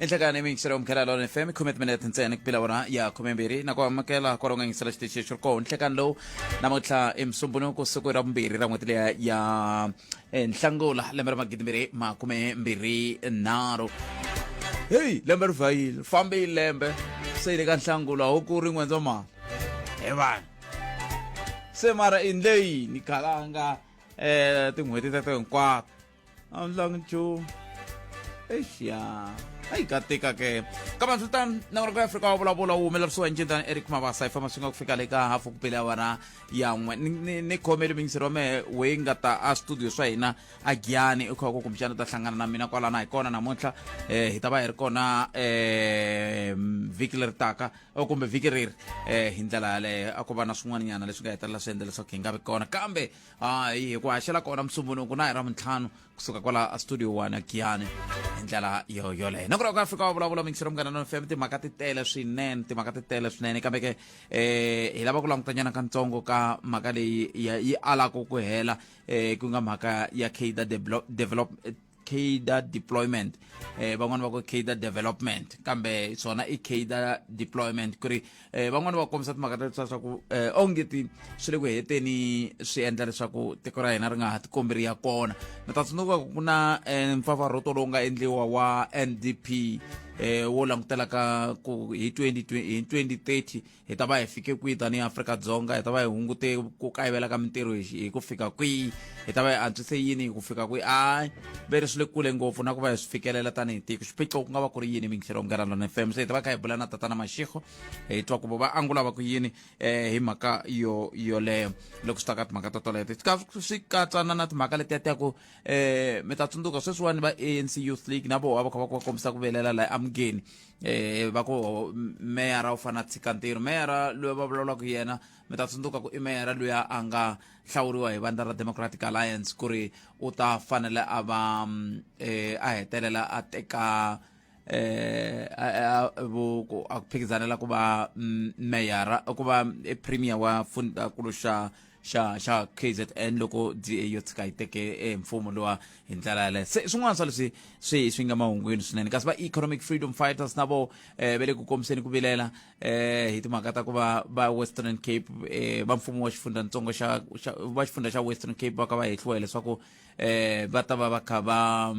Enhlekani miyingiselo mkhela lona FM khume timinete ntsena ku bila wona ya 12 na ku amukela kwalo nga yingisela xitichi xi ri kona nhlekani lowu namuntlha i musumbunuku siku ra vumbirhi ra n'hweti leya ya Nhlangula lembe ra 2023. Heyi lembe ri vhayile fambile lembe se yi le ka Nhlangula ho ku ri N'wendzamhala he vanhu se mara i ndle yini khalanga tin'hweti teto hinkwato a wu ndlangi nchumu eish ya ayi ka tika ke kambe swi tano nongonoko ya Afrika wa vulavula wu humelerisiwa hi ncindana Eric Mabasa yi famba swi nga ku fika le ka hafu ku pele awara ya n'we ni khomele muyingiseri wa mehe we nga ta a studio swa hina a Giyani u kha ku kumbexana u ta hlangana na mina kwalana hi kona namuntlha hi ta va hi ri kona vhiki leri taka kumbe vhiki reri hi ndlela yaleyo a ko va na swin'wana nyana leswi nga hetelela swi endla leswaku hi nga vi kona kambe hayi hi ku haxela kona musumbunuku na hi ra muntlhanu kusuka kwala a studio 1 Giyani hi ndlela yo yoleyo na ku ri ka Afrika wa vulavula mingisero munghana no FM timhaka ti tele swinene timhaka ti tele swinene kambe ke hi lava ku langutanyana kantsongo ka mhaka leyi yi alaka ku hela ku nga mhaka ya cadre develop cadre deployment van'wani va ku cadre development kambe swona i cadre deployment ku ri van'wani va kombisa timhaka ta leswaku onge ti swi le ku heteni swi endla leswaku tiko ra hina ri nga ha tikombi ri ya kona. Mi ta tsundzuka ku na mpfapfarhuto lowu nga endliwa wa NDP wo langutela ka ku hi 20 hi 2030 hi ta va hi fike kwihi tanihi Afrika-Dzonga, hi ta va hi hungute ku kayivela ka mintirho hi ku fika kwihi, hi ta va hi antswise yini hi ku fika kwihi. A ve ri swi le kule ngopfu na ku va hi swi fikelela tanihi tiko. Xiphiqo ku nga va ku ri yini miyingiselo Munghana Lona FM? Se hi ta va kha hi bula na tatana Mashego hi twa ku vo va angula va ku yini hi mhaka yo yoleyo loko swi ta ka timhaka to toleto. Swi katsana na timhaka letiya ta ku mi ta tsundzuka sweswiwani va ANC Youth League na voho va kha va va kombisa ku vilela laha emugeni va ku meyara u fanele a tshika ntirho. Meyara loyi va vulavulaka hi yena mi ta tsundzuka ku i meyara luya a nga hlawuriwa hi vandla ra Democratic Alliance ku ri u ta fanele a va a hetelela a teka a phikizanela ku va meyara ku va premier wa fundakulu xa xa xa KZN loko DA yo tshika yi teke mfumo lowa hi ndlela yaleyo. Se swin'wana swa leswi swi swi nga mahungwini swinene kasi va Economic Freedom Fighters na vo va le ku kombiseni ku vilela hi timhaka ta ku va va Western Cape va mfumo wa xifundzhantsongo xa xa va xifundza xa Western Cape va ka va hehliwa hileswaku va ta va va kha va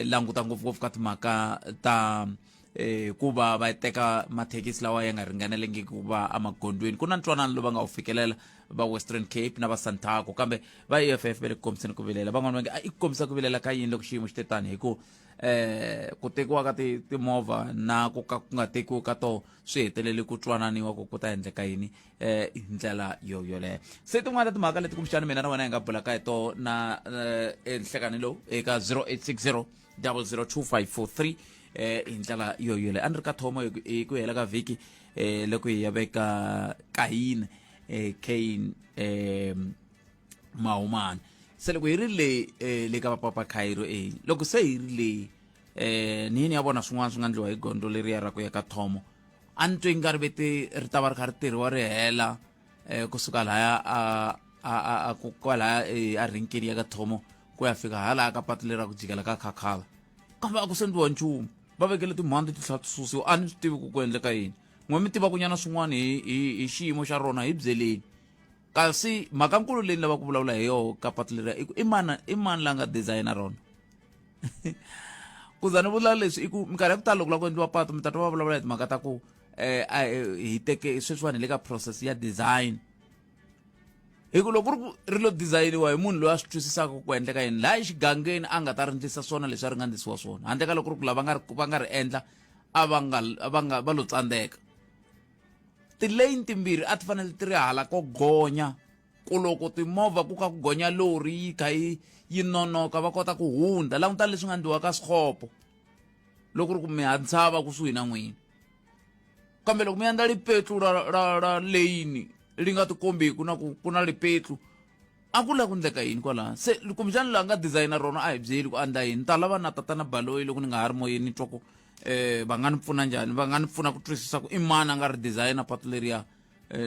languta ngopfungopfu ka timhaka ta ku va va teka mathekisi lawa ya nga ringanelengiki ku va emagondzweni. Ku na ntwanano lowu va nga wu fikelela va Western Cape na va Santaco, kambe va EFF va le ku kombiseni ku vilela. Van'wana va nge i ku kombisa ku vilela ka yini loko xiyimo xi te tani, hi ku ku tekiwa ka timovha na ku ka ku nga tekiwi ka toho swi hetelele ku twananiwa ku ku ta endleka yini hi ndlela yo yoleyo. Se tin'wana ta timhaka leti kumbexana mina na wena hi nga bulaka hi toho na enhlekani lowu eka 0860 002543 hi ndlela yo yoleyo. A ni ri ka thomo hi ku hela ka vhiki loko hi ya veka Kayini Cain Mahumani. Se loko hi ri le le ka vapapa Cairo loko se hi ri le ni yini ya vona swin'wana swi nga ndliwa hi gondzo leriya ra ku ya ka thomo, a ni twi nga ri vete ri ta va ri kha ri tirhiwa ri hela kusuka lahaya a a a ku kwalaya a rinkeni ya ka thomo ku ya fika halaya ka patu leri ra ku jikela ka Khakhala, kambe a ku se ndliwa nchumu, va vekele timhandzi ti tlhela ti susiwa. A ni swi tivi ku ku endleka yini. N'we mi tiva kunyana swin'wana hi hi hi xiyimo xa rona, hi byeleni. Kasi mhakankulu leyi ni lavaka ku vulavula hi yoho ka patu leriya i ku i mani i mani la nga designer rona? Ku za ni vula leswi i ku minkarhi ya ku tala loko la ku endliwa patu mi ta twa va vulavula hi timhaka ta ku hi teke sweswiwani hi le ka process ya design, hi ku loko ku ri lo designiwa hi munhu loyi a swi twisisaka ku endleka yini laha exigangeni a nga ta ri ndlisa swona leswi a ri nga ndlisiwa swona, handle ka loko ri ku lava nga va nga ri endla a va nga va nga va lo tsandzeka. Ti-lane timbirhi a ti fanele ti ri hala ko gonya, ku loko timovha ku kha ku gonya lori yi kha yi yi nonoka va kota ku hundza. Languta leswi nga ndliwa ka swikhopo loko ri ku mi hantshava kusuhi na n'wina, kambe loko mi endla lipetlu ra ra ra lane li nga tikombiku na ku ku na lipetlu, a ku la ku ndleka yini kwalaha? Se kumbexana loyi a nga designer rona a hi byeli ku a ndla yini. Ni ta lava na tatana Baloyi loko ni nga ha ri moyeni ni twa ku va nga ni pfuna njhani, va nga ni pfuna ku twisisa ku i mani a nga ri designer patu leriya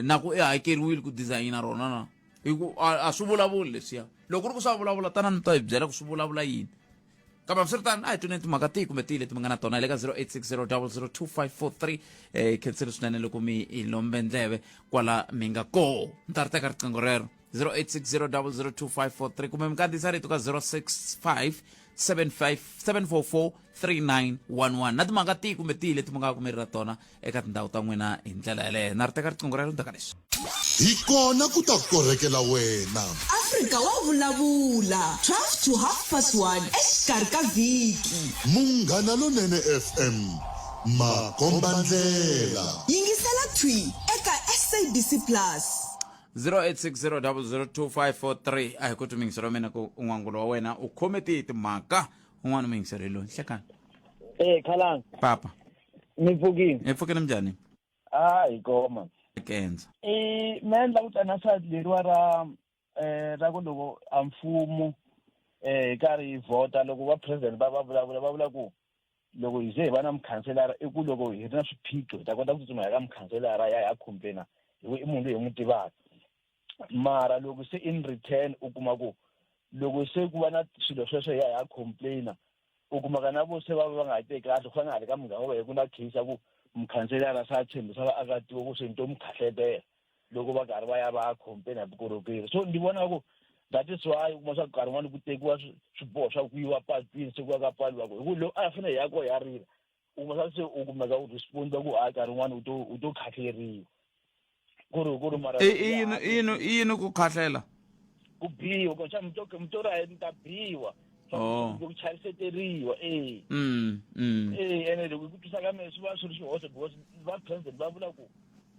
na ku i hakeriwile ku designer rona na, hi ku a swi vulavuli leswiya. Loko ku ri ku swa vulavula, tana ni ta hi byela ku swi vulavula yini. Kambe hambiswiritano a hi tweni timhaka tihi kumbe tihi leti mi nga na tona hi le ka 0860002543. Khensile swinene loko mi hi lombe ndleve kwala mi nga koho. Ni ta ri teka riqingho rero 0860002543 kumbe mi kandziyisa rito ka 065 75 744 3911 na timhaka tihi kumbe tihi leti mi nga ku mi ri na tona eka tindhawu ta n'wina hi ndlela yaleyo. Na ri teka riqingho rero ndzhaku ka leswi. Hi kona ku ta korhekela wena. Afrika wa vulavula, 12 to half past 1 exikarhi ka vhiki. Munghana Lonene FM, makombandlela. Yingisela thwi eka SABC Plus. 0860002543 a hi ku twi wa mina ku n'wangulo wa wena u khome tihi timhaka. Un'wana muyingiseri loyi nhlekani. Eh khalanga. Papa. Mi pfukile? Hi pfukile, minjhani? Ah, hi koma. Kenza. Eh me ni la ku tana swa leriwa ra ra ku loko a mfumo hi karhi hi vhota, loko va president va vulavula, va vula ku loko hi ze hi va na mukhanselara i ku loko hi ri na swiphiqo hi ta kota ku tsutsuma hi ka mukhanselara ya ya complaina hi ku i munhu loyi hi n'wi tivaka. Mara loko se in return u kuma ku loko se ku va na swilo sweswo hi ya hi ya complaina, u kumaka na vo se va va nga ha teki kahle. Ku fana na hale ka muganga wa ku na case ya ku mukhanselara se a tshembisa vaakatiko ku se ni to mi khahletela loko va karhi va ya va ya complaina hi vukorhokeri. So ni vona ku that is why u kuma swa ku nkarhi wun'wani ku tekiwa swiboho swa ku yiwa patwini, se ku ya ka pfaliwa ku hi ku lowu a fanele hi ya koho ya rila, u kuma swa se u kumeka u responda ku hayi, nkarhi wun'wani u to khahleriwa ku ri mara. I yini, i yini, i yini ku khahlela? Ku biwa ku xa mi to ra mi ta biwa. Oh. Ku chaviseteriwa eh. Eh, ene loko ku twisa ka mina swi va swi ri xihoxo because va president va vula ku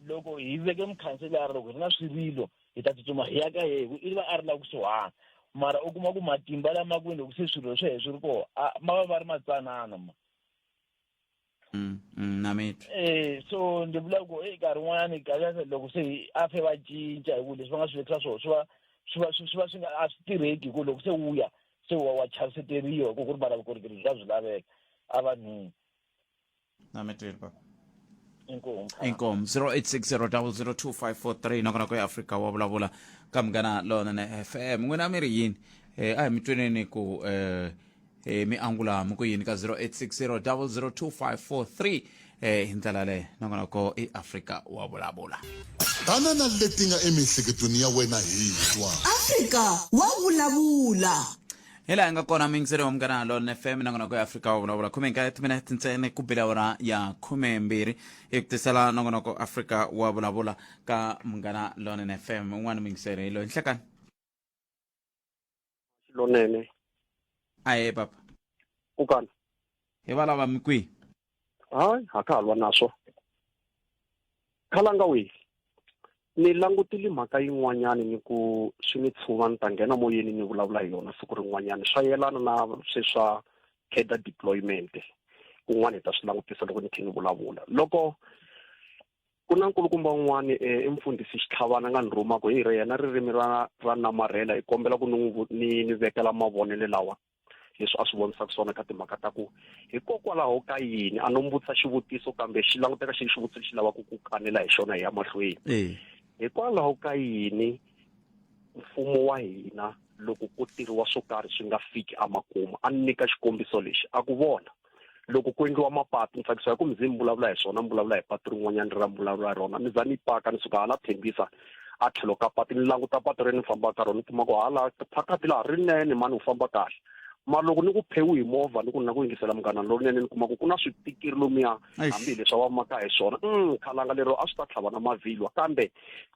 loko hi veke mukhanselara, loko hi ri na swirilo hi ta tsutsuma hi ya ka yehe ku i va a ri la kusuhana. Mara u kuma ku matimba lama kwini loko se swilo swa swi ri koho ma va va ri matsanana ma. Na mi twa. Eh, so ndzi vula ku e nkarhi wun'wanyani kahle loko se a fe va cinca hi ku leswi va nga swi vekisa swona swi va swi nga a swi tirheki hi ku loko se wu ya se wa chaviseteriwa ku ri mara vukorhokeri byi va byi laveka evanhwini. Na mi twile, papa. Inkomu. Inkomu. 0860002543 nakona ku Afrika wa vulavula ka Munghana Lonene FM. N'wina mi ri yini? A hi mi tweneni ku mi angula mi ku yini ka 0860002543 hi ndlela yaleyo. Nongonoko i Afrika wa vulavula. Tana na leti nga emiehleketweni ya wena hi twa. Afrika wa vulavula. Hi laha hi nga kona, muyingiseri wa Munghana Lonene FM, nongonoko ya Afrika wa vulavula. 19 timinete ntsena ku bile awara ya 12 hi ku tisela nongonoko Afrika wa vulavula ka Munghana Lonene FM. Un'wana muyingiseri hi loyi, nhlekani. Lonene. Aye papa. Kukana. Hi va lava mi kwihi? Hayi, ha ka ha lwa naswo. Khalanga wihi, ni langutile mhaka yin'wanyani ni ku swi ni tshuva, ni ta nghena moyeni ni vulavula hi yona siku rin'wanyani. Swa yelana na swe swa cadre deployment, kun'wana hi ta swi langutisa loko ni khe ni vulavula. Loko ku na nkulukumba un'wani, i mfundhisi Xitlhavana, nga ni rhumaka hi ri yena ririmi ra namarhela, hi kombela ku ni n'wi ni vekela mavonelo lawa leswi a swi vonisaka swona ka timhaka ta ku hikokwalaho ka yini a no mbutisa xivutiso, kambe xi languteka xi xivutiso lexi lavaka ku kanela hi xona hi ya mahlweni. Hikwalaho ka yini mfumo wa hina loko ku tirhiwa swo karhi swi nga fiki emakumu? A ni nyika xikombiso lexi, a ku vona loko ku endliwa mapatu, ni tsakisa hi ku mi ze mi vulavula hi swona, mi vulavula hi patu rin'wanyana ra mi vulavula hi rona, mi za ni paka ni suka hala Thembisa a tlhelo ka patu, ni languta patu leri ni fambaka ka rona, ni kuma ku hala phakati laha rinene mani, u famba kahle. Ma loko ni ku phewu hi movha ni ku na ku yingisela Munghana Lonene, ni kuma ku ku na swipikiri lomuya. Eish. Hambi leswi va maka hi swona, khalanga lero a swi ta tlhava na mavhilwa, kambe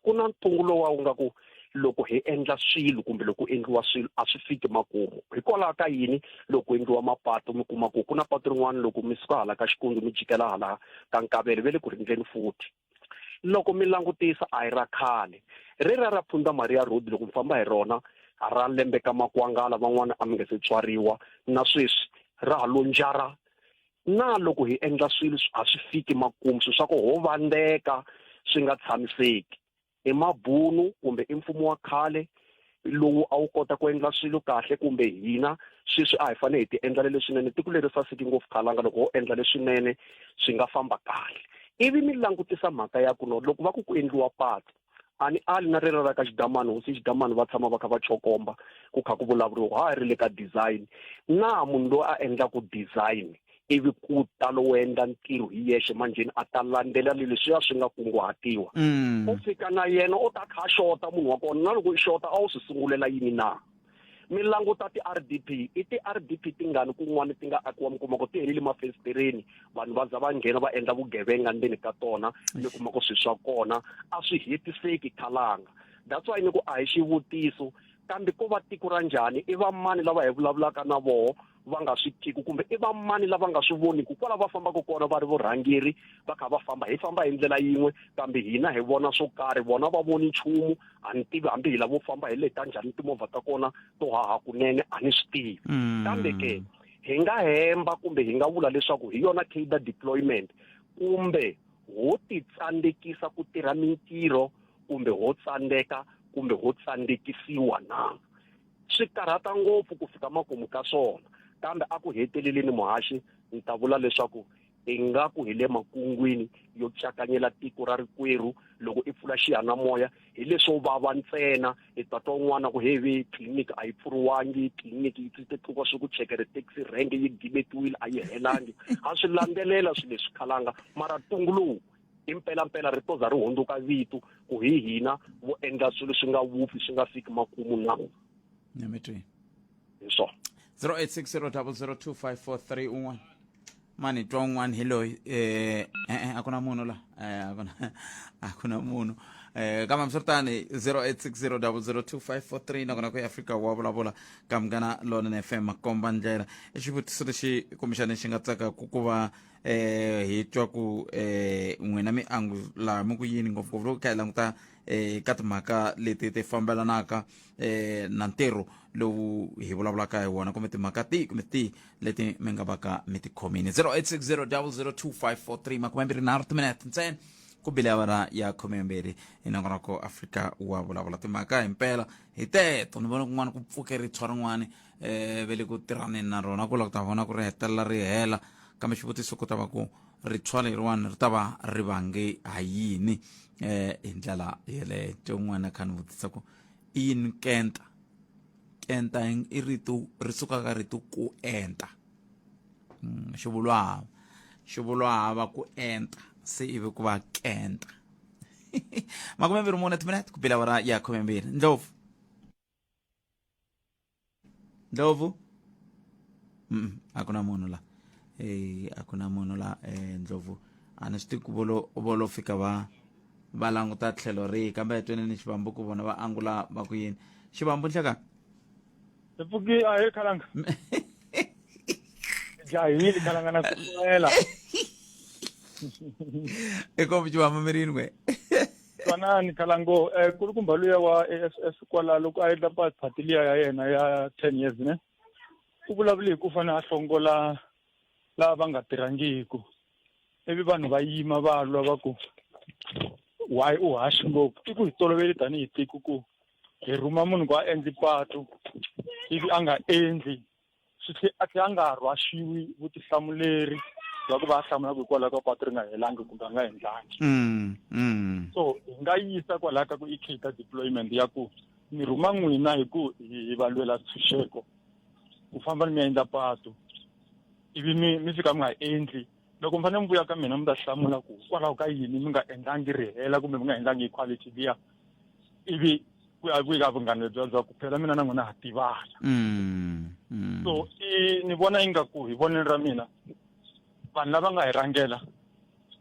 ku na ntungu lowa wu nga ku loko hi endla swilo kumbe loko ku endliwa swilo a swi fiki makumu. Hikwalaho ka yini loko ku endliwa mapatu mi kuma ku ku na patu rin'wana, loko mi suka hala ka Xikundzu mi jikela hala ka Nkavelo, ve le ku rindzeni futhi? Loko mi langutisa a hi ra khale ri ra Phunda Maria Road, loko mi famba hi rona ra lembe ka makwangala, van'wana a mi nga se tswariwa, na sweswi ra ha lo njara. Na loko hi endla swilo a swi fiki makumu, swilo swa ku ho vandzeka swi nga tshamiseki. I mabunu kumbe i mfumo wa khale lowu a wu kota ku endla swilo kahle, kumbe hina sweswi a hi fanele hi ti endlela leswinene? Tiko leri saseki ngopfu, khalanga, loko ho endla leswinene swi nga famba kahle. Ivi mi langutisa mhaka ya ku no loko va ku ku endliwa patu, A ni ali na rero ra ka Xidamani, hosi Xidamani va tshama va kha va chokomba ku kha ku vulavuriwa ha ri le ka design. Na munhu loyi a endlaku design ivi ku ta lowo endla ntirho hi yexe manjheni a ta landzela leswiya swi nga kunguhatiwa. U fika na yena u ta kha a xota munhu wa kona na loko i xota a wu swi sungulela yini na? Mi languta ti-R_D_P, i ti-R_D_P tingani kun'wani ti nga akiwa mi kuma ku ti helile mafesitereni vanhu va za va nghena va endla vugevenga ndzeni ka tona mi kuma ku swilo swa kona a swi hetiseki khalanga. That's why ni ku a hi xivutiso kambe ko va tiko ra njhani i va mani lava hi vulavulaka na voho va nga swi tiku kumbe i va mani lava nga swi voniku kwala va fambaka kona va ri vurhangeri va kha va famba hi famba hi ndlela yin'we kambe hina hi vona swo karhi vona va voni nchumu a ni tivi hambi hi lavo famba hi le ta njhani timovha ta kona to haha kunene a ni swi tivi kambe ke hi nga hemba kumbe hi nga vula leswaku hi yona cadre deployment kumbe ho ti tsandzekisa ku tirha mintirho kumbe ho tsandzeka kumbe ho tsandzekisiwa na swi karhata ngopfu ku fika makumu ka swona kambe a ku heteleleni muhaxi ni ta vula leswaku ingaku hi le makungwini yo cakanyela tiko ra rikwerhu loko i pfula xiyanimoya hi leswo vava ntsena i ta twa un'wana ku hevi tliliniki a yi pfuriwangi tliliniki yi tluka swi ku chekere taxi rank yi gimetiwile a yi helangi ha swi landzelela swilo leswi khalanga mara ntungu lowu i mpelampela ri to za ri hundzuka vito ku hi hina vo endla swilo swi nga wupfi swi nga fiki makumu na nyamitweni hi swona 0860002543 un'wana mani twa un'wana hi loyi eh eh a ku na munhu la eh a ku na a ku na munhu eh kambe hambiswiritani 0860002543 nakona ku Afrika wa vulavula ka Munghana Lonene FM makomba ndlela i xivutiso lexi kumbexana xi nga tsaka ku ku va eh hi twa ku eh n'wina mi angula mi ku yini ngopfungopfu loko kha hi languta eh ka timhaka leti ti fambelanaka eh na ntirho lowu hi vulavulaka hi wona kumbe timhaka tihi kumbe tihi leti mi nga vaka mi ti khomini 0860002543 23 timinete ntsena ku bile awara ya 12 hi nongonoko Afrika wa vulavula timhaka himpela hi teto ni vona kun'wana ku pfuke ritshwa rin'wana eh ve le ku tirhaneni na rona ku lava ku ta vona ku ri hetelela ri hela kambe xivutiso ku ta va ku ritshwa leriwani ri ta va ri vange ha yini eh hi ndlela yeleyo tin'wana kha ni vutisa ku i yini kenta kenta i rito ri suka ka rito ku enta xivulwa xivulwa hava ku enta se ivi ku va kenta 24 timinete ku bela awara ya 12 ndlovu ndlovu a ku na munhu la eh a ku na munhu la eh ndlovu a ni swi tivi ku volo volo fika va va languta tlhelo rihi kambe hi tweneni xivambu ku vona va angula va ku yini xivambu nhlekani Hi pfuki a he khalanga jahile khalanga na kufumela i kombi xivambu mirini n'we twanani khalango eh kulukumba luya wa AFF kwala loko a endla party liya ya yena ya 10 years ne u vulavule hi ku fane a hlongola lava va nga tirhangiku ivi vanhu va yima va lwa va ku why u haxi ngopfu i ku hi tolovele tanihi tiko ku hi rhuma munhu ku a endli patu ivi a nga endli swi tlhe a tlhe a nga rhwaxiwi vutihlamuleri bya ku va a hlamula ku hikwalaho ka patu ri nga helangi kumbe a nga endlangi so hi nga yisa kwalaho ka ku i cater deployment ya ku ni rhuma n'wina hi ku hi va lwela ntshunxeko ku famba ni mi ya endla patu ivi mi mi fika mi nga endli loko mi fanele mi vuya ka mina mi ta hlamula ku hikwalaho ka yini mi nga endlangi ri hela kumbe mi nga endlangi hi quality liya ivi ku ya ku ka vunghana lebyiya bya ku phela mina na n'wina ha tivana so i ni vona ingaku hi vonelo ra mina vanhu lava nga hi rhangela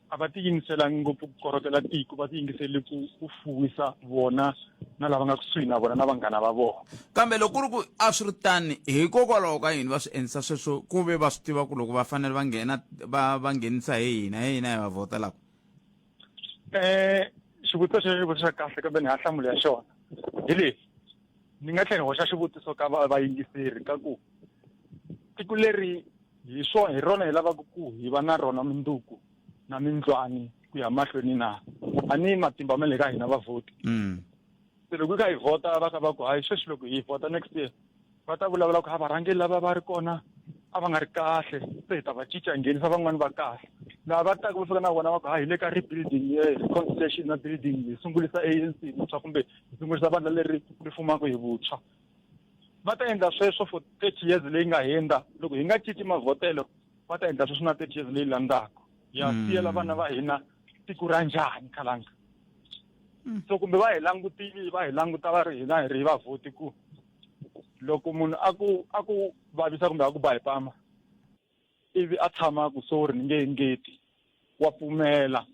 a va tiyimiselangi ngopfu ku korokela tiko va tiyingisele ku ku fuwisa vona na lava nga kusuhi na vona na vanghana va vona kambe loko ku ri ku a swi ri tani hikokwalaho ka yini va swi endlisa sweswo ku ve va swi tiva ku loko va fanele va nghena va va nghenisa hi hina hi hina hi va vhotelaka eh xivutiso xexo xivutiso xa kahle kambe ni ha hlamula ya xona hi leswi ni nga tlhela ni hoxa xivutiso ka vayingiseri ka ku tiko leri hi swona hi rona hi lavaka ku hi va na rona minduku na mindlwani ku ya mahlweni na a ni matimba ma le ka hina vavhoti se loko hi kha hi vhota va kha va ku hayi sweswi loko hi vhota next year va ta vulavula ku ha varhangeri lava va ri kona a va nga ri kahle se hi ta va cinca hi nghenisa van'wani va kahle. Laha va taka va fika na vona va ku ha hi le ka rebuilding reconciliation na building hi sungulisa ANC vuntshwa kumbe hi sungulisa vandla leri ri fumaka hi vuntshwa. Va ta endla sweswo for 30 years leyi nga hundza loko hi nga cinci mavhotelo va ta endla sweswo na 30 years leyi landzaka ya siyela vana va hina tiko ra njhani khalanga. So kumbe va hi langutile va hi languta va ri hina hi ri vavhoti ku loko munhu a ku a ku vavisa kumbe a ku ba hi pama ivi a tshama a ku sorry ni nge engeti wa pfumela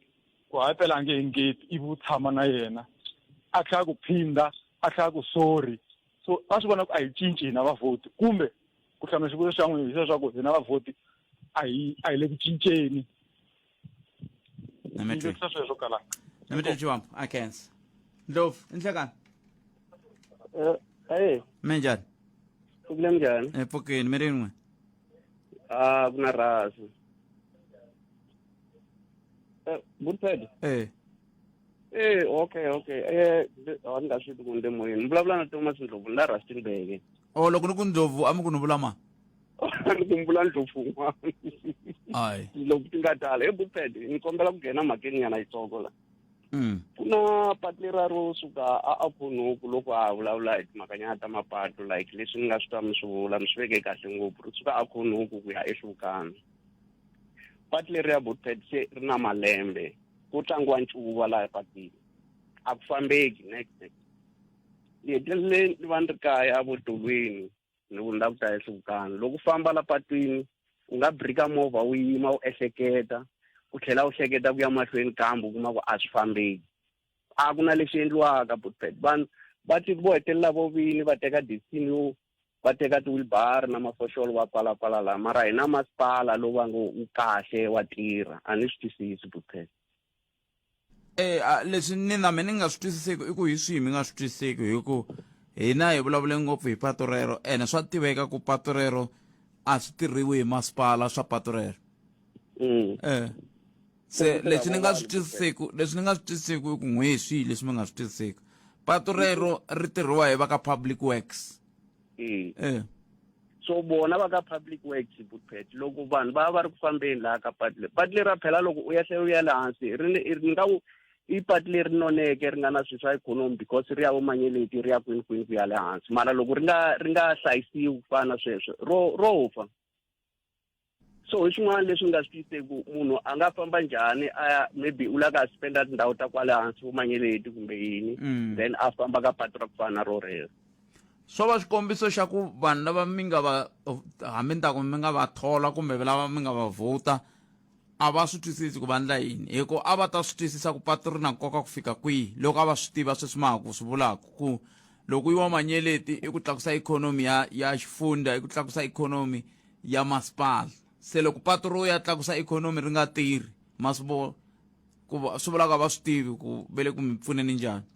ku hayi phela a nge engeti ivi u tshama na yena a tlhela ku phinda a tlhela ku sorry so va swi vona ku a hi cinci hina vavhoti kumbe ku hlamula xivutiso xa n'wina hi leswaku hina vavhoti a hi a hi le ku cinceni Nametwe sweswo kalanga Nametwe Chiwambo a khensa Ndlovu inhlekani Eh, minjhani pfukile njhani? Epfukeni mi rin'we Ah, ku na rhasi. Eh, Bulped. Eh. Eh, okay, okay. Eh, a ni nga swi tivi ku ni le moyeni. Ni vulavula na Thomas Ndlovu ni la Rustenburg. O loko ni ku Ndlovu a mi ku ni vula mani? Ni ku vula Ndlovu un'wana. Ayi. Loko ti nga tala. He Bulped, ni kombela ku nghena mhakeni nyana yitsongo la. Ku na patu leriya ro suka a Akhonhuku loko ha vulavula hi timhakanyana ta mapatu like leswi ni nga swi twa mi swi vula mi swi veke kahle ngopfu ri suka Akhonhuku ku ya eHlukani. Patu leriya Bulped se ri na malembe ku tlangiwa ncuva laha epatwini a ku fambeki next next. Ni hetelele ni va ni ri kaya vutolweni ni ku ni lava ku ta eHlukani loko u famba la patwini u nga brika movha wu yima u ehleketa u tlhela u hleketa ku ya mahlweni kambe u kuma ku a swi fambeki a ku na lexi endliwaka Bulped vanhu va ti vo hetelela vo vini va teka decision yo va teka ti-wheelbarrow na mafoxolo va pfala pfala laha mara hina masipala lowu va ngo wu kahle wa tirha a ni swi twisisi Bulped. Eh leswi ni na mina ni nga swi twisiseki i ku hi swihi mi nga swi twisiseki hi ku hina hi vulavule ngopfu hi patu rero ene swa tiveka ku patu rero a swi tirhiwi hi masipala swa patu rero. Eh se leswi ni nga swi twisiseki leswi ni nga swi twisiseki i ku n'we hi swihi leswi mi nga swi twisiseki patu rero ri tirhiwa hi va ka public works. Eh So vona va ka public works Bulped loko vanhu va va ri ku fambeni laha ka patu leri patu leri phela loko u ya tlhela u ya le hansi ri ni nga ku i patu leri noneke ri nga na swilo swa ikhonomi because ri ya vo Manyeleti ri ya kwini kwini ku ya le hansi mara loko ri nga ri nga hlayisiwi ku fana na sweswo ro ro fa. So hi swin'wana leswi nga swi twisiseki ku munhu a nga famba njhani a ya maybe u lava ku ya spenda tindhawu ta kwale hansi vo Manyeleti kumbe yini then a famba ka patu ra ku fana na ro rero. Swo va xikombiso xa ku vanhu lava mi nga va hambi ni ta ku mi nga va thola kumbe lava mi nga va vhota a va swi twisisi ku va ndla yini hi ku a va ta swi twisisa ku patu ri na nkoka ku fika kwihi loko a va swi tiva sweswi ma ha ku swi vulaka ku loko yiwa Manyeleti i ku tlakusa ikhonomi ya ya xifundza i ku tlakusa ikhonomi ya masipala se loko patu ro ya tlakusa ikhonomi ri nga tirhi ma swi vona ku va swi vula ku a va swi tivi ku ve le ku mi pfuneni njhani.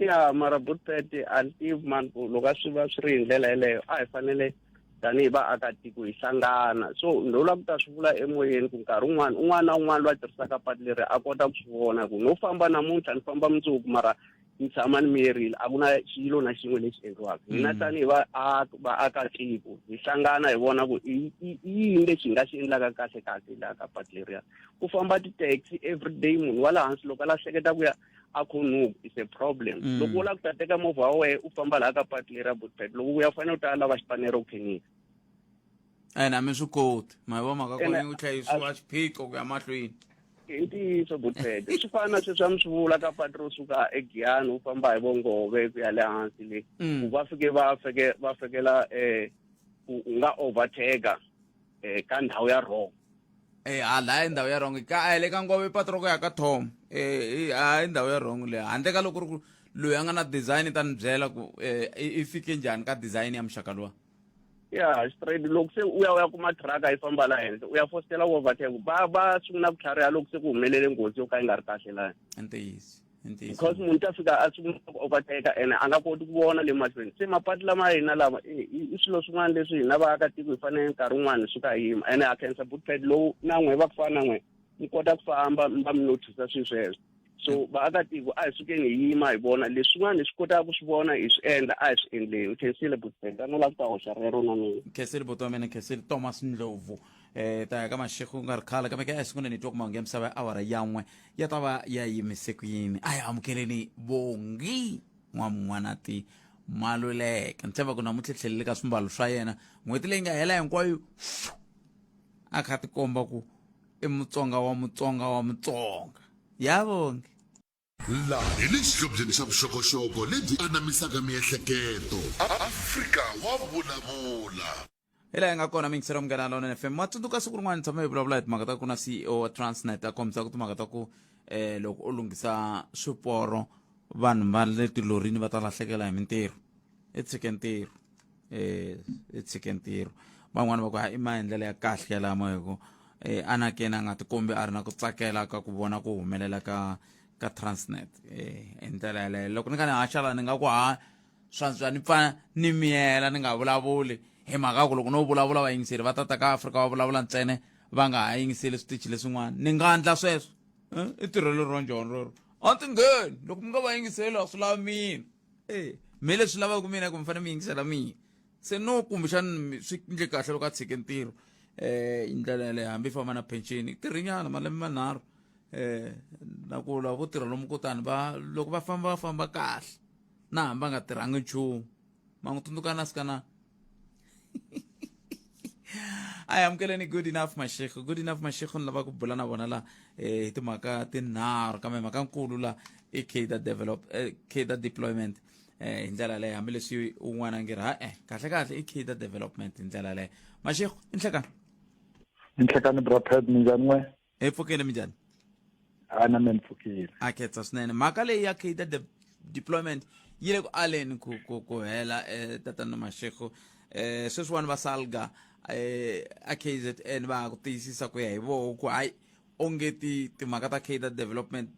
Ya mara Bulped a ni tivi mani ku loko a swi va swi ri hi ndlela yeleyo a hi fanele tanihi vaakatiko hi hlangana so no lava ku ta swi vula emoyeni ku nkarhi wun'wana un'wana na un'wana loyi a tirhisaka patu leri a kota ku swi vona ku no famba namuntlha ni famba mundzuku mara ni tshama ni miyerile a ku na xilo na xin'we lexi endliwaka hina tanihi vaakatiko hi hlangana hi vona ku i yini lexi hi nga xi endlaka kahle kahle laha ka patu leriya ku famba ti-taxi everyday munhu wa le hansi loko a la hleketa ku ya a khonuku is a problem loko u lava ku ta teka movha wa wena u famba laha ka patu leri ra Bulped loko u ya fanele u ta lava xipanero u khenisa ene a mi swi koti ma yi vo mhaka kona u hlayisiwa xiphiqo ku ya mahlweni i ntiyiso Bulped swi fana na sweswi a mi swi vula ka patu ro suka eGiyani u famba hi Vongove ku ya le hansi le ku va fike va feke va fekela ku u nga overtake ka ndhawu ya wrong. Eh a laya ndhawu ya wrong ka a le ka Ngove patu ra ku ya ka Tom eh a ndhawu ya wrong leyi handle ka loko ri ku loyi a nga na design ta ni byela ku i fike njhani ka design ya muxaka luwa. Ya straight loko se u ya u ya kuma truck yi famba la henhla u ya fositela ku overtake va va sungula ku tlhariha loko se ku humelele nghozi yo ka yi nga ri kahle laya. Ntiyiso ntiyiso. Because munhu ta fika a sungula ku overtake ene a nga koti ku vona le mahlweni se mapatu lama hina lama i swilo swin'wana leswi hina vaakatiko hi fanele nkarhi wun'wana hi suka hi yima ene a khensa Bulped lowu na n'we va ku fana na n'we mi kota ku famba mi va mi notice swilo sweswo. So vaakatiko a hi sukeni hi yima hi vona leswin'wana hi swi kotaka ku swi vona hi swi endla, a hi swi endleni. U khensile Butbet, a no lava ku ta hoxa rero na mina. Khensile buti wa mina, khensile Thomas Ndlovu. Ta ya ka Mashego ku nga ri khale, kambe ke a hi sunguleni hi twa ku mahungu ya misava ya awara ya n'we ya ta va ya yimise ku yini. A hi amukeleni Bongi N'wamun'wanati Maluleke. Ni tshemba ku namuntlha tlhelele ka swimbalo swa yena n'hweti leyi nga hela hinkwayo a kha tikomba ku i Mutsonga wa Mutsonga wa Mutsonga. Ya Bongi. Laha hi le xihlobyeni xa vuxokoxoko lebyi anamisaka miehleketo. Afrika wa vulavula. Hi laha hi nga kona miyingiselo ya Munghana Lonene FM. Ma tsundzuka siku rin'wana ni tshame hi vulavula hi timhaka ta ku na CEO wa Transnet a kombisa ku timhaka ta ku loko u lunghisa swiporo vanhu va le tilorini va ta lahlekela hi mintirho. I tshike ntirho. I tshike ntirho. Van'wani va ku ha i maendlelo ya kahle yalamo hi ku anakeni a nga tikombi a ri na ku tsakela ka ku vona ku humelela ka Transnet. Hi ndlela yaleyo. Loko ni kha ni haxa la ni nga ku ha swantswa ni pfa ni miyela ni nga vulavuli hi mhaka ku loko no vulavula vayingiseri va tata ka Afrika va vulavula ntsena va nga ha yingiseli switichi leswin'wana. Ni nga endla sweswo. I tirhelo ro njhani rero? A ti ngheni loko mi nga va yingiseli a swi lavi mina. Me leswi lavaka mina ku mi fanele mi yingisela mina. Se no kumbexani swi endle kahle loko a tshike ntirho hi ndlela yaleyo hambi famba na pension tirhinyana malembe manharhu na ku lava vo tirha lomu kutani va loko va famba va famba kahle na hambi va nga tirhangi nchumu. Ma n'wi tsundzuka na sika na? A hi amukeleni Good Enough Mashego. Good Enough Mashego ni lava ku bula na vona la hi timhaka tinharhu, kambe mhaka nkulu la i cadre develop, cadre deployment hi ndlela yaleyo, hambileswi un'wana a nge ri ha-e kahle kahle i cadre development hi ndlela yaleyo. Mashego, i nhlekani. Nhlekani bra Pat, minjhani n'we? Hi pfukile, minjhani? A na mina ni pfukile. A khetsa swinene. Mhaka leyi ya cadre deployment yi le ku aleni ku hela tatana Mashego. Sweswiwani va SALGA a KZN va ha ku tiyisisa ku ya hi voho ku hayi onge timhaka ta cadre development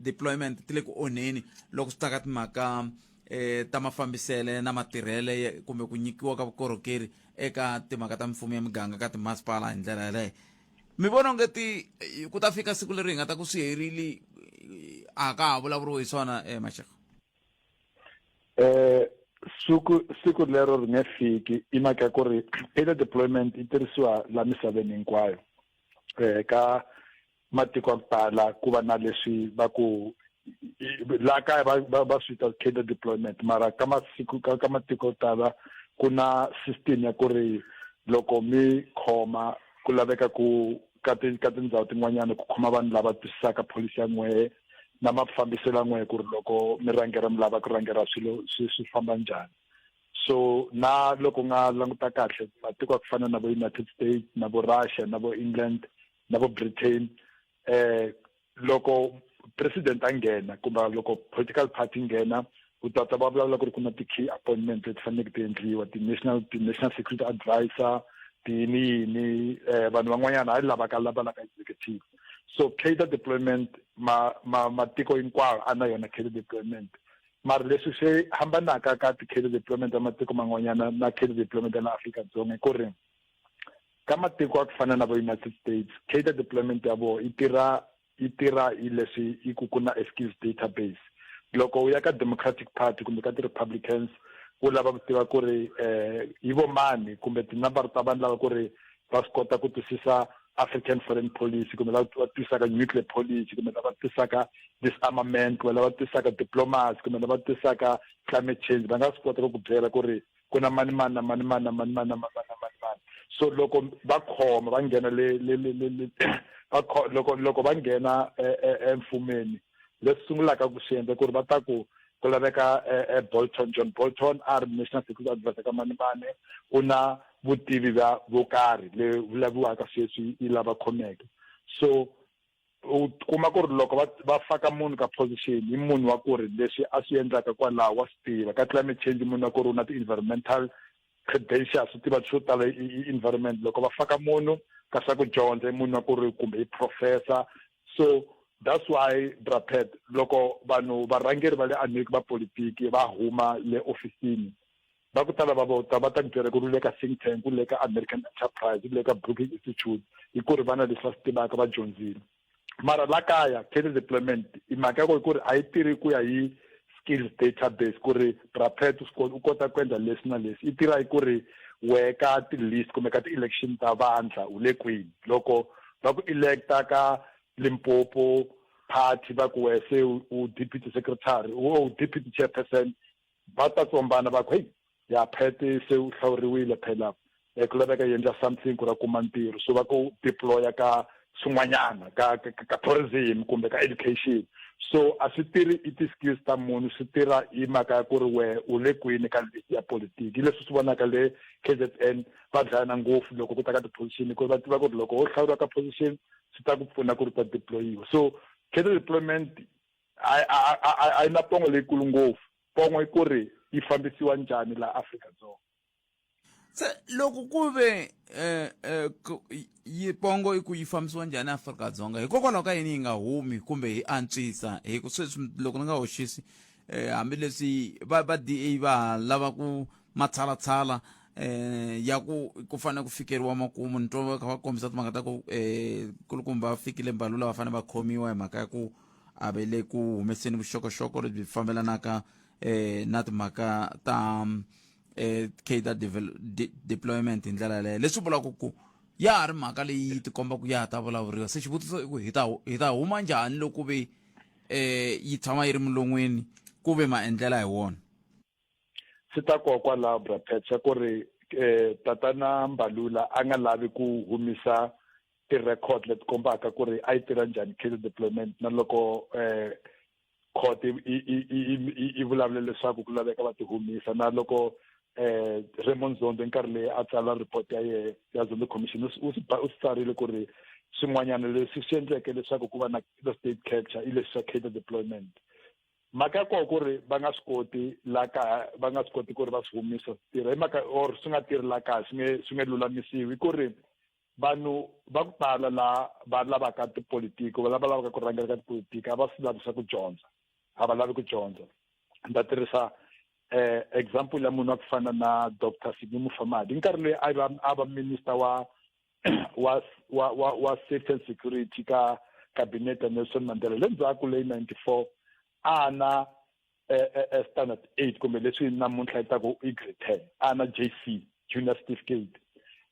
deployment ti le ku onheni loko swi ta ka timhaka ta mafambisele na matirhele kumbe ku nyikiwa ka vukorhokeri eka timhaka ta mimfumo ya miganga ka timasipala hi ndlela yaleyo. Mi vona onge ti ku ta fika siku leri hi nga ta ku swi herile a ka ha vulavuriwi hi swona Mashego? Siku lero ri nge fiki i mhaka ya ku ri cadre deployment yi tirhisiwa la misaveni hinkwayo. Ka matiko ya ku tala ku va na leswi va ku laha kaya va swi vita cadre deployment, mara ka masiku ka matiko yo tala ku na system ya ku ri loko mi khoma ku laveka ku ka ti ka tindhawu tin'wanyana ku khoma vanhu lava twisisaka policy ya n'wehe na mafambiselo ya n'wehe ku ri loko mi rhangera mi lava ku rhangera swilo swi famba njhani. So na loko nga languta kahle matiko ya ku fana na vo United States na vo Russia na vo England na vo Britain, loko president a nghena kumbe loko political party nghena u ta twa va vulavula ku ri ku na ti-key appointment leti faneleke ti endliwa, ti-national security advisor, ti yini yini, vanhu van'wanyana hayi lava ka lava la ka executive. So cadre deployment matiko hinkwawo a na yona cadre deployment, mara leswi swi hambanaka ka ti-cadre deployment ya matiko man'wanyana na cadre deployment ya la Afrika-Dzonga i ku ri ka matiko ya ku fana na vo United States, cadre deployment ya vona yi tirha hi leswi i ku ku na a skills database. Loko u ya ka Democratic Party kumbe ka ti-Republicans u lava ku tiva ku ri hi vo mani kumbe tinambara ta vanhu lava ku ri va swi kota ku twisisa African foreign policy kumbe lava va twisaka nuclear policy kumbe lava twisaka disarmament kumbe lava twisaka diplomacy kumbe lava twisaka climate change, va nga swi kota ku ku byela ku ri ku na mani mani na mani mani na mani mani na mani mani na mani mani. So loko va khoma va nghena le le le le le va loko loko va nghena emfumeni, leswi sungulaka ku swi endla ku ri va ta ku ku laveka Bolton, John Bolton a ri National Security Advisor ka mani mani, u na vutivi bya vo karhi le vulaviwaka sweswi yi lava khomeke. So u kuma ku ri loko va faka munhu ka position i munhu wa ku ri leswi a swi endlaka kwalaho wa swi tiva. Ka climate change munhu wa ku ri u na ti-environmental credentials, u tiva swo tala i environment. Loko va faka munhu ka swa ku dyondza i munhu wa ku ri kumbe i professor. So that's why Brapet loko vanhu varhangeri va le Amerika va politiki va huma le ofisini va ku tala va vota va ta ku byela ku ri le ka think tank, ku le ka American Enterprise, ku le ka Brookings Institute, hi ku ri va na leswi va swi tivaka, va dyondzile. Mara la kaya cadre deployment i mhaka ya ku ku ri a yi tirhi ku ya hi skills database ku ri brapet u kota ku endla leswi na leswi. Yi tirha hi ku ri wehe ka ti-list kumbe ka ti-election ta vandla u le kwini. Loko va ku electa ka Limpopo party va ku wehe se u deputy secretary u deputy chairperson, va ta tsombana va ku hey ya Pat se u hlawuriwile phela ku laveka yi endla something ku ri a kuma ntirho, so va ku deploya ka swin'wanyana ka ka tourism kumbe ka education. So a swi tirhi i ti-skills ta munhu, swi tirha hi mhaka ya ku ri wehe u le kwini ka list ya politiki. Leswi swi vonaka le KZN va dlayana ngopfu loko ku ta ka ti-position, hikuva va tiva ku ri loko wo hlawuriwa ka position swi ta ku pfuna ku ri ta deployiwa. So cadre deployment a yi na pongo leyikulu ngopfu, pongo i ku ri yi fambisiwa njhani laha Afrika-Dzonga. Se loko ku ve eh yi pongo i ku yi fambisiwa njhani Afrika-Dzonga, hikokwalaho ka yini yi nga humi kumbe hi antswisa? Hi ku sweswi loko ni nga hoxisi, hambileswi va DA va ha lava ku matshalatshala ya ku ku fanele ku fikeriwa makumu, ni twa va kha va kombisa timhaka ta ku kulukumba va fikile Mbalula va fanele va khomiwa hi mhaka ya ku a ve le ku humeseni vuxokoxoko lebyi fambelanaka na timhaka ta cadre deployment hi ndlela yaleyo, leswi vulaka ku ya ha ri mhaka leyi tikombaka ya ha ta vulavuriwa. Se xivutiso i ku hi ta huma njhani loko ve yi tshama yi ri milon'weni ku ve maendlela hi wona? Swi ta koho kwalaho Bra Pat, xa ku ri tatana Mbalula a nga lavi ku humisa ti-record leti kombaka ku ri a yi tirha njhani cadre deployment, na loko court yi vulavule leswaku ku laveka va ti humisa, na loko Raymond Zondo nkarhi leyi a tsala report ya yehe ya Zondo Commission u swi tsarile ku ri swin'wanyana leswi swi endleke leswaku ku va na state capture i leswi swa cadre deployment. Mhaka ya koho ku ri va nga swi koti la kaya, va nga swi koti ku ri va swi humisa swi tirha hi mhaka or swi nga tirhi la kaya, swi nge lulamisiwi, i ku ri vanhu va ku tala la va lavaka tipolitiki, va lava lavaka ku rhangela ka tipolitiki, a va swi lavi swa ku dyondza, a va lavi ku dyondza. Ni ta tirhisa example ya munhu wa ku fana na Doctor Sydney Mufamadi, nkarhi loyi a va minister wa safety and security ka cabinet ya Nelson Mandela le ndzhaku leyi 94, a na standard 8 kumbe leswi namuntlha yi taku i grade 10, a na JC, junior certificate.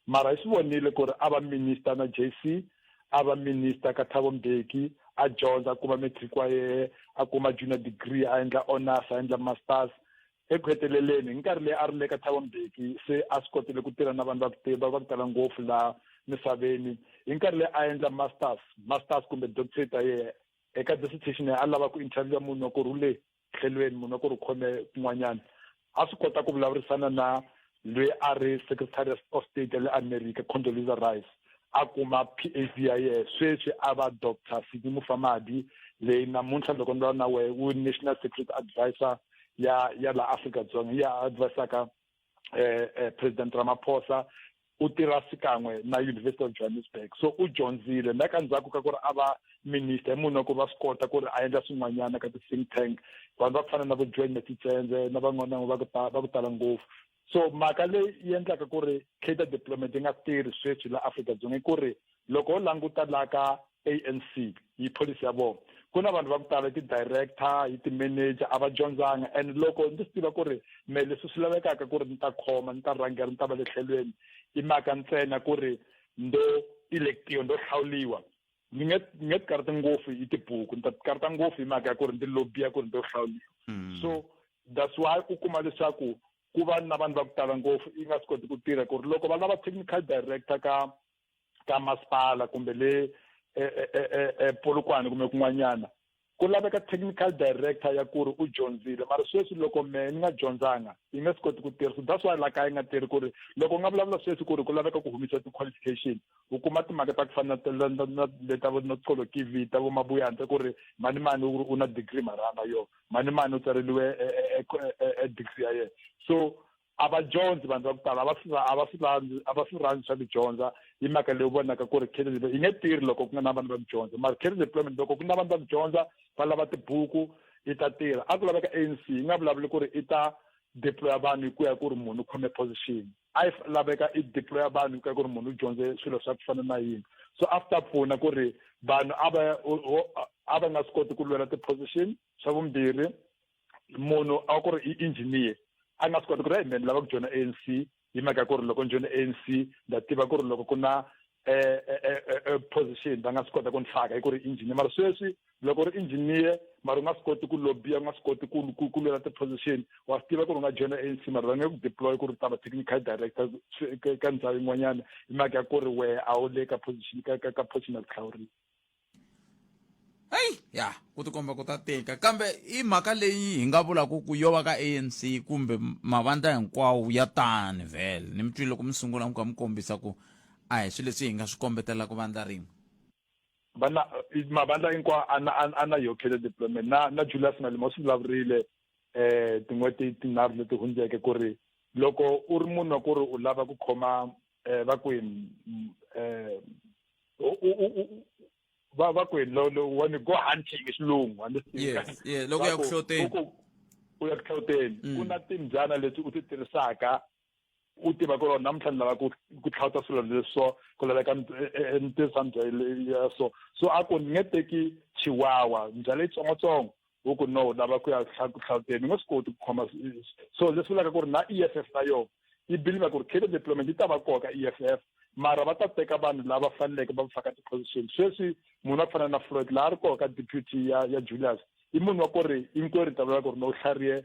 Mara hi swi vonile ku ri a va minister na JC, a va minister ka Thabo Mbeki, a dyondza, a kuma matric wa yehe, a kuma junior degree, a endla honors, a endla masters. Eku heteleleni hi nkarhi leyi a ri le ka Thabo Mbeki se a swi kotile ku tirha na vanhu va ku tiva va ku tala ngopfu laha misaveni. Hi nkarhi leyi a endla masters kumbe doctorate ya yehe, eka dissertation ya a lava ku interview munhu wa ku rhule tlhelweni, munhu wa ku ri khome kun'wanyana, a swi kota ku vulavurisana na loyi a ri secretary of state ya le America, Condoleezza Rice, a kuma PhD ya yehe. Sweswi a va Doctor Sydney Mufamadi, leyi namuntlha loko ni vulavula na wehe u national security advisor ya la Afrika-Dzonga, ya advisaka President Ramaphosa, u tirha xikan'we na University of Johannesburg. So u dyondzile na ka ndzhaku ka ku ri a va minister, hi munhu wa ku va swi kota ku ri a endla swin'wanyana ka ti-think tank, vanhu va ku fana na vo Joel Netshitenzhe na van'wana va ku va ku tala ngopfu. So mhaka leyi yi endlaka ku ri cadre deployment yi nga tirhi sweswi la Afrika-Dzonga i ku ri loko ho languta la ka ANC yi policy ya vona, ku na vanhu va ku tala ti-director, hi ti-manager, a va dyondzanga. And loko ndzi swi tiva ku ri me leswi swi lavekaka ku ri ni ta khoma, ni ta rhangela, ni ta va le tlhelweni, i mhaka ntsena ku ri ndo electiwa, ndo hlawuliwa, ni nge ti karhati ngopfu hi tibuku, ni ta ti karhata ngopfu hi mhaka ya ku ri ndzi lobiya ku ri ndo hlawuliwa. So that's why u kuma leswaku ku va na vanhu va ku tala ngopfu yi nga swi koti ku tirha, ku ri loko va lava technical director ka masipala kumbe le Polokwane kumbe kun'wanyana, ku laveka technical director ya ku ri u dyondzile. Mara sweswi loko mehe ni nga dyondzanga, yi nga swi koti ku tirha. So that's why la kaya yi nga tirhi, ku ri loko u nga vulavula sweswi ku ri ku laveka ku humisa ti-qualification, u kuma timhaka ta ku fana na leta vo Noxolo Kivi, ta vo Mabuyane, ku ri mani mani u na degree marhamba yo mani mani u tsareliwe degree ya yena. So a va dyondzi vanhu va ku tala, a va swi rhandzi swa ku dyondza. Hi mhaka leyi u vonaka ku ri cadre yi nge tirhi loko ku nga na vanhu va ku dyondza. Mara cadre deployment loko ku na vanhu va ku dyondza, va lava tibuku, yi ta tirha. A ku laveka ANC yi nga vulavuli ku ri i ta deploya vanhu hi ku ya ku ri munhu u khome position a yi laveka i deploya vanhu hi ku ya ku ri munhu u dyondze swilo swa ku fana na yini so a swi ta pfuna ku ri vanhu a va a va nga swi koti ku lwela ti-position xa vumbirhi munhu a ku ri i engineer a nga swi koti ku ri hey man lava ku joyina ANC hi mhaka ku ri loko ni joyina ANC nda tiva ku ri loko ku na eh, eh, eh, position va nga swi kota ku ni faka hi ku ri engineer mara sweswi loko ri engineer mara u nga swi koti ku lobiya u nga swi koti ku ku ku lwela ti-position wa swi tiva ku ri u nga joyina ANC mara va nge ku deploy ku ri ta va technical director ka ndhawu yin'wanyana hi mhaka ya ku ri wehe a wu le ka position ka ka ka position ya ku hlawuriwa heyi ya ku tikomba ku ta tika kambe i mhaka leyi hi nga vulaka ku yo va ka ANC kumbe mavandla hinkwawo ya tani vhele ni mi twile loko mi sungula mi kha mi kombisa ku a hi swilo leswi hi nga swi kombetelaka vandla rin'we vana mavandla hinkwawo a na a na yo cadre deployment na na Julius Malema u swi vulavurile eh tin'hweti tinharhu leti hundzeke ku ri loko u ri munhu wa ku ri u lava ku khoma eh va kwini eh va va kwini lo lo when you go hunting hi xilungu yes yeah loko ya ku hloteni u ya ku hloteni mm. ku na timbyana leti u ti tirhisaka u tiva ku ri namuntlha ni lava ku ku tlhawuta swilo leswi so ku laveka e, e, e, ni tirhisa mbya ya so so a ku ni nge teki chiwawa mbya leyitsongotsongo u ku no u lava ku ya ku hlawuteni u nga swi koti ku khoma so leswi vulaka ku ri na E F F na yona yi believe ku ri cadre deployment yi ta va koka E F F mara va ta teka vanhu lava faneleke va faka ti-position sweswi munhu wa ku fana na Floyd laha a ri koho ka deputy ya ya Julius i munhu wa ku ri hinkwerhu ta vula ku ri no u hlarihe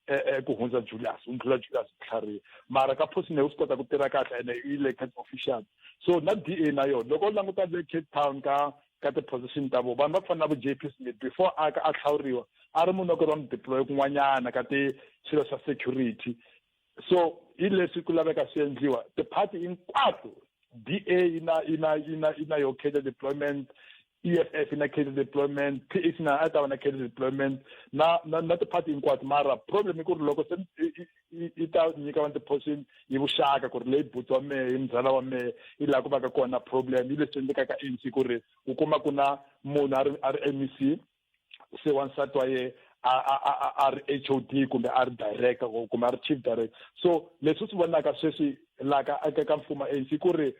eh, eh, ku hundza Julius u ndlula Julius ku tlhariha mara ka position leyi u swi kota ku tirha kahle ene i elected official so na DA na yona loko u languta le Cape Town ka ka ti-position ta vona vanhu va ku fana na vo J P Smith before a a hlawuriwa a ri munhu wa ku ri va n'wi deploy kun'wanyana ka ti swilo swa security so hi leswi ku laveka swi endliwa ti-party hinkwato DA yi na yi na yi na yi na yo cadre deployment EFF yi na cadre deployment PAC na a ta va na cadre deployment na na na ti-party hinkwato mara problem i ku ri loko se yi ta nyika vanhu ti-position hi vuxaka ku ri leyi buti wa mehe i mzala wa mehe yi laha ku va ka kona problem yi leswi endlekaka ANC ku ri u kuma ku na munhu a ri a ri MEC se wansati wa ye a a a a ri HOD kumbe a ri director kumbe a ri chief director so leswi swi vonaka sweswi laha ka ka mfumo ANC ku ri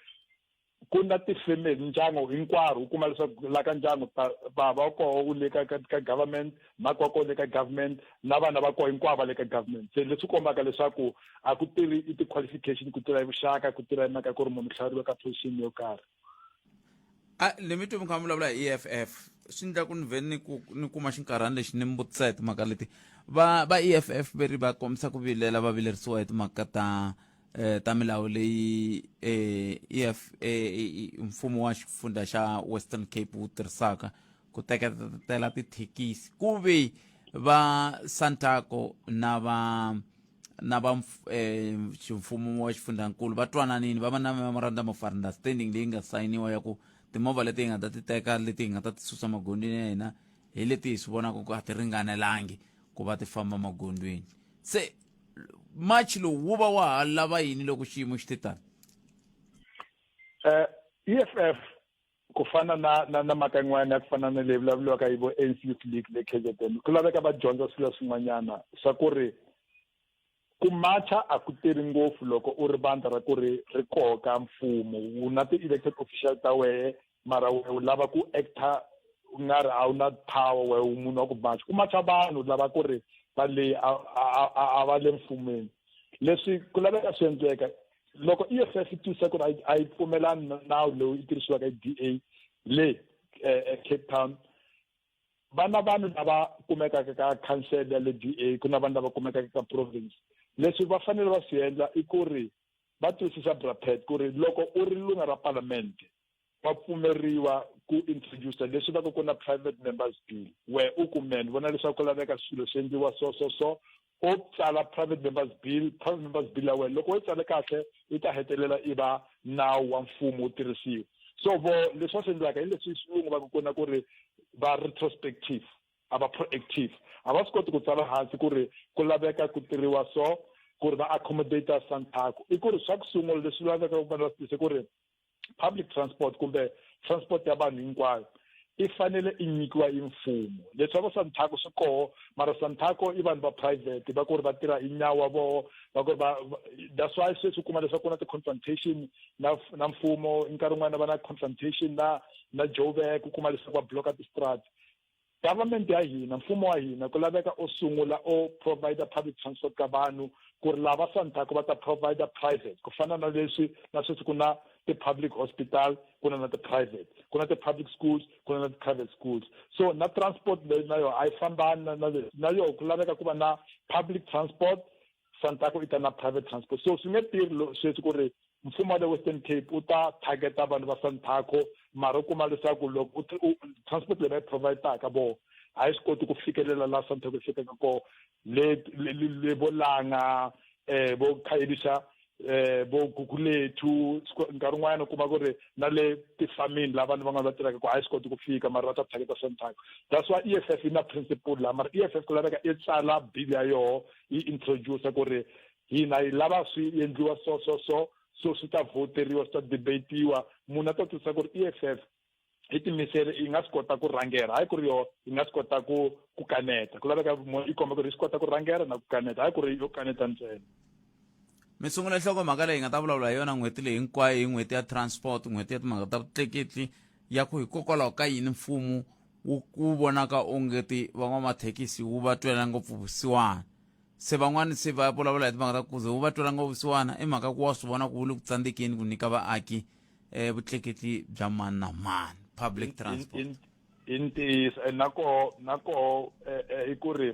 ku na tifemeli ndyangu hinkwaro u kuma leswaku la ka ndyangu bava wa koho u le ka ka ka government mhaka wa koho le ka government na vana va koho hinkwavo va le ka government se leswi kombaka leswaku a ku tirhi i ti-qualification ku tirha hi vuxaka ku tirha hi mhaka ku ri munhu hlawuriwe ka position yo karhi a ni mi twi mi kha mi vulavula hi EFF swi endla ku ni vhe ni ku ni kuma xinkarhana lexi ni mi vutisa hi timhaka leti va va EFF ve ri va kombisa ku vilela va vilerisiwa hi timhaka ta eh, ta milawu leyi eh, EF eh, mfumo wa xifundza xa Western Cape wu tirhisaka ku teketela tithekisi ku ve va Santaco na va na va eh, ximfumo wa xifundzankulu va twananini va va na memorandum of understanding leyi nga sayiniwa ya ku timovha leti hi nga ta ti teka leti hi nga ta ti susa magondzweni ya hina hi leti hi swi vonaka ku a ti ringanelangi ku va ti famba magondzweni se march lowu wu va wa ha lava yini loko xiyimo xi te tani eh EFF ku fana na na na mhaka yin'wana ya ku fana na leyi vulavuriwaka hi vo ANC Youth League le KZN ku laveka va dyondza swilo swin'wanyana swa ku ri ku macha a ku tirhi ngopfu loko u ri vandla ra ku ri ri koka mfumo wu na ti-elected official ta wehe mara wehe u lava ku actor u nga ri a wu na power wehe u munhu wa ku macha ku macha vanhu lava ku ri va le a va le mfumeni leswi ku laveka swi endleka loko EFF yi twisisa ku ri a yi pfumelani na nawu lowu yi tirhisiwaka hi DA le eh, eh, Cape Town va na vanhu lava kumekaka ka council ya le DA ku na vanhu lava kumekaka ka province leswi va fanele va swi endla i ku ri va twisisa brapet ku ri loko u ri lunga ra palamente va pfumeriwa ku introducer leswi va ku na private members bill we u ku me ni vona leswaku ku laveka swilo swi endliwa so so so o tsala private members bill private members bill ya wena loko wo yi tsale kahle yi ta hetelela i va nawu wa mfumo wu tirhisiwa so vo leswi va swi endlaka hi leswi xilungu va ku kona ku ri va retrospective a va proactive a va swi koti ku tsala hansi ku ri ku laveka ku tirhiwa so ku ri va accommodate santaco i ku ri swa ku sungula leswi lavekaka ku fanele va swi tise ku ri public transport kumbe transport ya vanhu hinkwayo I fanele i nyikiwa i mfumo. Leswi va Santaco swi koho, mara Santaco i vanhu va private va ku ri va tirha hi nyawo wa voho, va ku ri va, that's why sweswi u kuma leswaku ku na ti-confrontation na na mfumo, nkarhi wun'wana va na confrontation na na Joburg, u kuma leswaku va block-a ti-street. Government ya hina, mfumo wa hina, ku laveka o sungula o provide public transport ka vanhu, ku ri lava Santaco va ta provide private, ku fana na leswi na sweswi ku na ti-public hospital, ku na na ti-private, ku na ti-public schools, ku na na ti-private schools. So na transport leyi na yona a yi fambani na leswi, na yona ku laveka ku va na public transport, Santaco i ta na private transport. So swi nge tirhi sweswi ku ri mfumo wa le Western Cape u ta targeta vanhu va Santaco, mara u kuma leswaku loko u transport leyi va yi providaka voho a yi swi koti ku fikelela laha Santaco yi fikaka kona, le le vo Langa, vo Khayelitsha, vo Gugulethu, nkarhi wun'wanyana u kuma ku ri na le tifamini laha vanhu van'wana va tirhaka ku a yi swi koti ku fika, mara va ta targeta Santaco. That's why EFF yi na principle laha, mara EFF ku laveka i tsala bill ya yoho, yi introduce ku ri hina hi lava swi endliwa so so so so, swi ta voteriwa, swi ta debatiwa, munhu a ta twisisa ku ri EFF yi timisele, yi nga swi kota ku rhangela, hayi ku ri yo yi nga swi kota ku ku kaneta. Ku laveka yi komba ku ri yi swi kota ku rhangela na ku kaneta, hayi ku ri yo kaneta ntsena. Mi sungula nhlokomhaka leyi hi nga ta vulavula hi yona n'hweti leyi hinkwayo, hi n'hweti ya transport, n'hweti ya timhaka ta vutleketli, ya ku hikokwalaho ka yini mfumo wu wu vonaka ongeti van'wamathekisi wu va twela ngopfu vusiwana. Se van'wani se va vulavula hi timhaka ta ku ze wu va twela ngopfu vusiwana i mhaka ku wa swi vona ku wu le ku tsandzekeni ku nyika vaaki vutleketli bya mani na mani, public transport. I ntiyiso, and na koho na koho i ku ri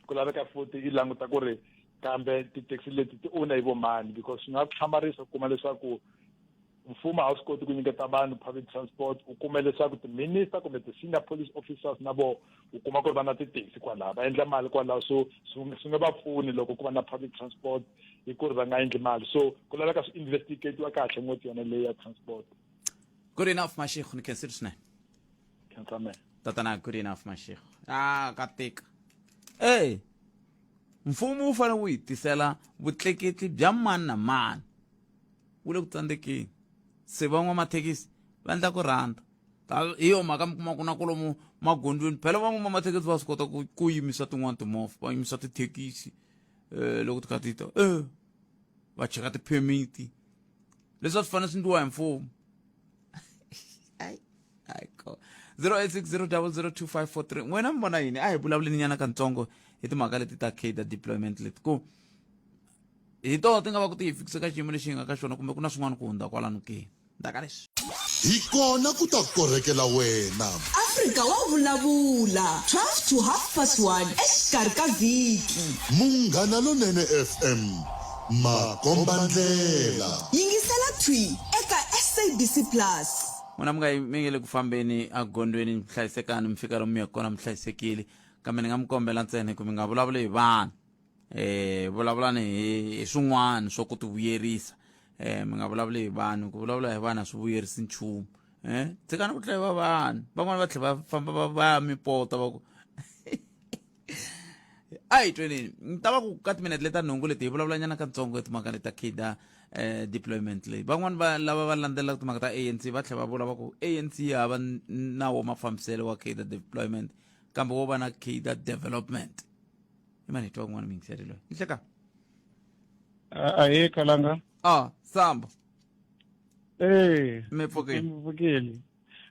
ku laveka futhi i languta ku ri kambe tithekisi leti ti owner hi vo mani, because swi nga hlamarisa ku kuma leswaku mfumo a wu swi koti ku nyiketa vanhu public transport, u kume leswaku ti-minister kumbe ti-senior police officers na voho u kuma ku ri va na tithekisi kwalaho, va endla mali kwalaho. So swi nge va pfuni loko ku va na public transport hi ku ri va nga endli mali. So ku laveka swi investigatiwa kahle ngopfu yona leyi ya transport. Good enough, Mashego, ni khensile swinene. Khensa mehe. Tatana, good enough, Mashego. Ah, ka tika. Ey, mfumo wu fanele wu hi tisela vutleketli bya mani na mani, wu le ku tsandzekeni. Se van'wamathekisi va endla ku rhandza, hi yo mhaka mi kuma ku na kolomu magondzweni phela van'wamathekisi va swi kota ku yimisa tin'wani timovha, va yimisa tithekisi loko ti kha ti ta, va cheka ti-permit, leswi a swi fanele swi endliwa hi mfumo. 0860002543, n'wina mi vona yini? A hi vulavuleni nyana katsongo hi timhaka leti ta cadre deployment leti, ku hi tona ti nga va ku ti hi fikise ka xiyimo lexi hi nga ka xona, kumbe ku na swin'wana ku hundza kwalano ke ndzhaka leswi. Hi kona ku ta korhekela wena. Afrika wa vulavula, 12 to half past 1 exikarhi ka vhiki. Munghana Lonene FM, makombandlela. Yingisela thwi eka SABC Plus. N'wina mi nga mi nge le ku fambeni egondzweni, mi hlayisekani, mi fika lomu mi yaka kona mi hlayisekile, kambe ni nga mi kombela ntsena ku mi nga vulavuli hi vanhu, vulavulani hi swin'wana swa ku ti vuyerisa. Mi nga vulavuli hi vanhu, ku vulavula hi vanhu a swi vuyerisi nchumu. Tshikani ku tlhela vanhu van'wana va tlhela va famba va va ya mi pota va ku a hi tweneni. Ni ta va ku ka timinete leta nhungu leti hi vulavula nyana katsongo hi timhaka leti ta cadre deployment leyi. Van'wani va lava va landzelelaka timhaka ta ANC va tlhela va vula va ku ANC yi hava nawu wa mafambiselo wa cadre deployment, kambe wo va na cadre development. I mani hi twa kun'wana muyingiseri loyi ni hleka? Ahee, Kalanga. Ah, samba. Eh. Mi pfukile? Mi pfukile.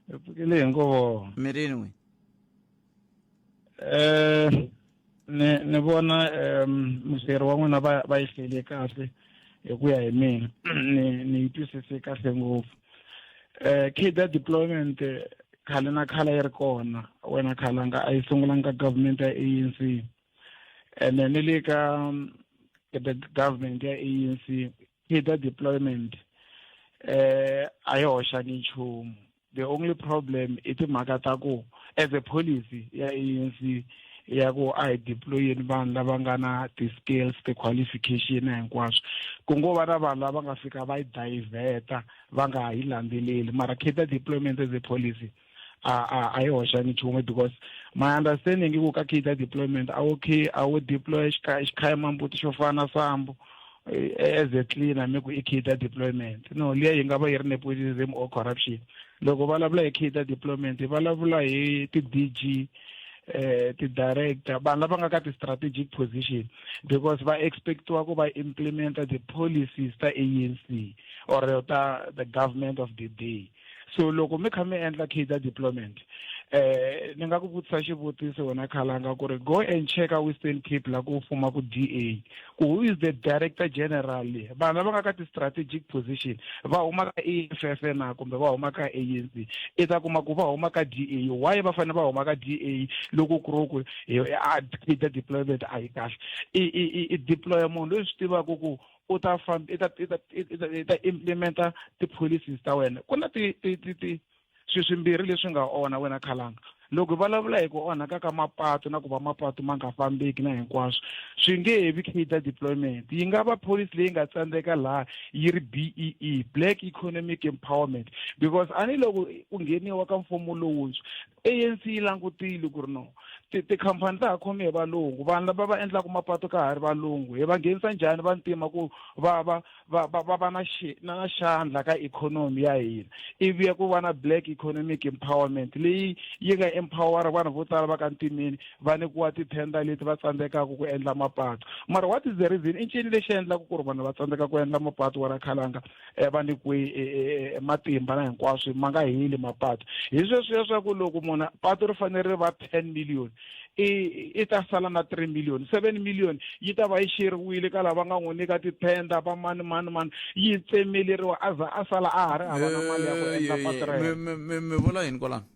Mi pfukile hi nkovo. Mirini n'wi? Ni ni vona muhleri wa n'wina va va yi hlele kahle hi ku ya hi mina, ni ni yi twisise kahle ngopfu. Cadre deployment khale na khale yi ri kona wena Khalanga, a yi sungulanga ka government ya ANC, ene ni le ka the government ya ANC cadre deployment a yi hoxangi nchumu. The only problem i timhaka ta ku as a policy ya ANC ya ku a hi deployeni vanhu lava nga na ti-skills, ti-qualification na hinkwaswo, ku ngo va na vanhu lava nga fika va yi divert-a, va nga ha yi landzeleli. Mara cadre deployment as a policy a a a yi hoxangi nchumu, because my understanding i ku ka cadre deployment a wu a wu deploy xikhayamambuti xo fana na sambo. as a cleaner mi ku i cadre deployment no liya yi nga va yi ri nepotism or corruption loko vulavula hi cadre deployment vulavula hi ti-dg eh ti-director vanhu lava nga ka ti-strategic position because va expectiwa ku va implementa the policies ta ANC or ta the government of the day so loko mi kha mi endla cadre deployment eh ni nga ku vutisa xivutiso wena khalanga ku ri go and check a Western Cape la ku fuma ku DA ku who is the director general vanhu lava nga ka ti-strategic position va huma ka EFF na kumbe va huma ka ANC i ta kuma ku va huma ka DA why va fanele va huma ka DA loko ku ri ku cadre deployment a yi kahle i deploya munhu loyi swi tivaka ku u ta famba i ta i ta i ta implementa ti-policies ta wena ku na ti ti ti ti swilo swimbirhi leswi nga onha wena khalanga loko hi vulavula hi ku onhaka ka mapatu na ku va mapatu ma nga fambeki na hinkwaswo swi nge he vi cadre deployment yi nga va policy leyi nga tsandzeka laha yi ri BEE black economic empowerment because a ni loko ku ngheniwa ka mfumo lowuntshwa ANC yi langutile ku ri no tikhampani ta ha khome hi valungu vanhu lava va endlaka mapatu ka ha ri valungu hi va nghenisa njhani vantima ku va va va va va va na na xandla ka ikhonomi ya hina ivi ya ku va na black economic empowerment leyi yi nga empower vanhu vo tala va ka ntimeni va nyikiwa tithenda leti va tsandzekaka ku endla mapatu mara what is the reason i ncini lexi endlaka ku ri vanhu va tsandzeka ku endla mapatu wa ra khalanga va nyikiwe matimba na hinkwaswo ma nga heli mapatu hi sweswiya swa ku loko munhu patu ri fanele ri va 10 million i ta sala na 3 million 7 million yi ta va yi xeriwile ka lava nga n'wi nyika tithenda va mani mani mani yi tsemeleriwa a za a sala a ha ri hava na mali ya ku endla patu ra yena mi vula yini kwalano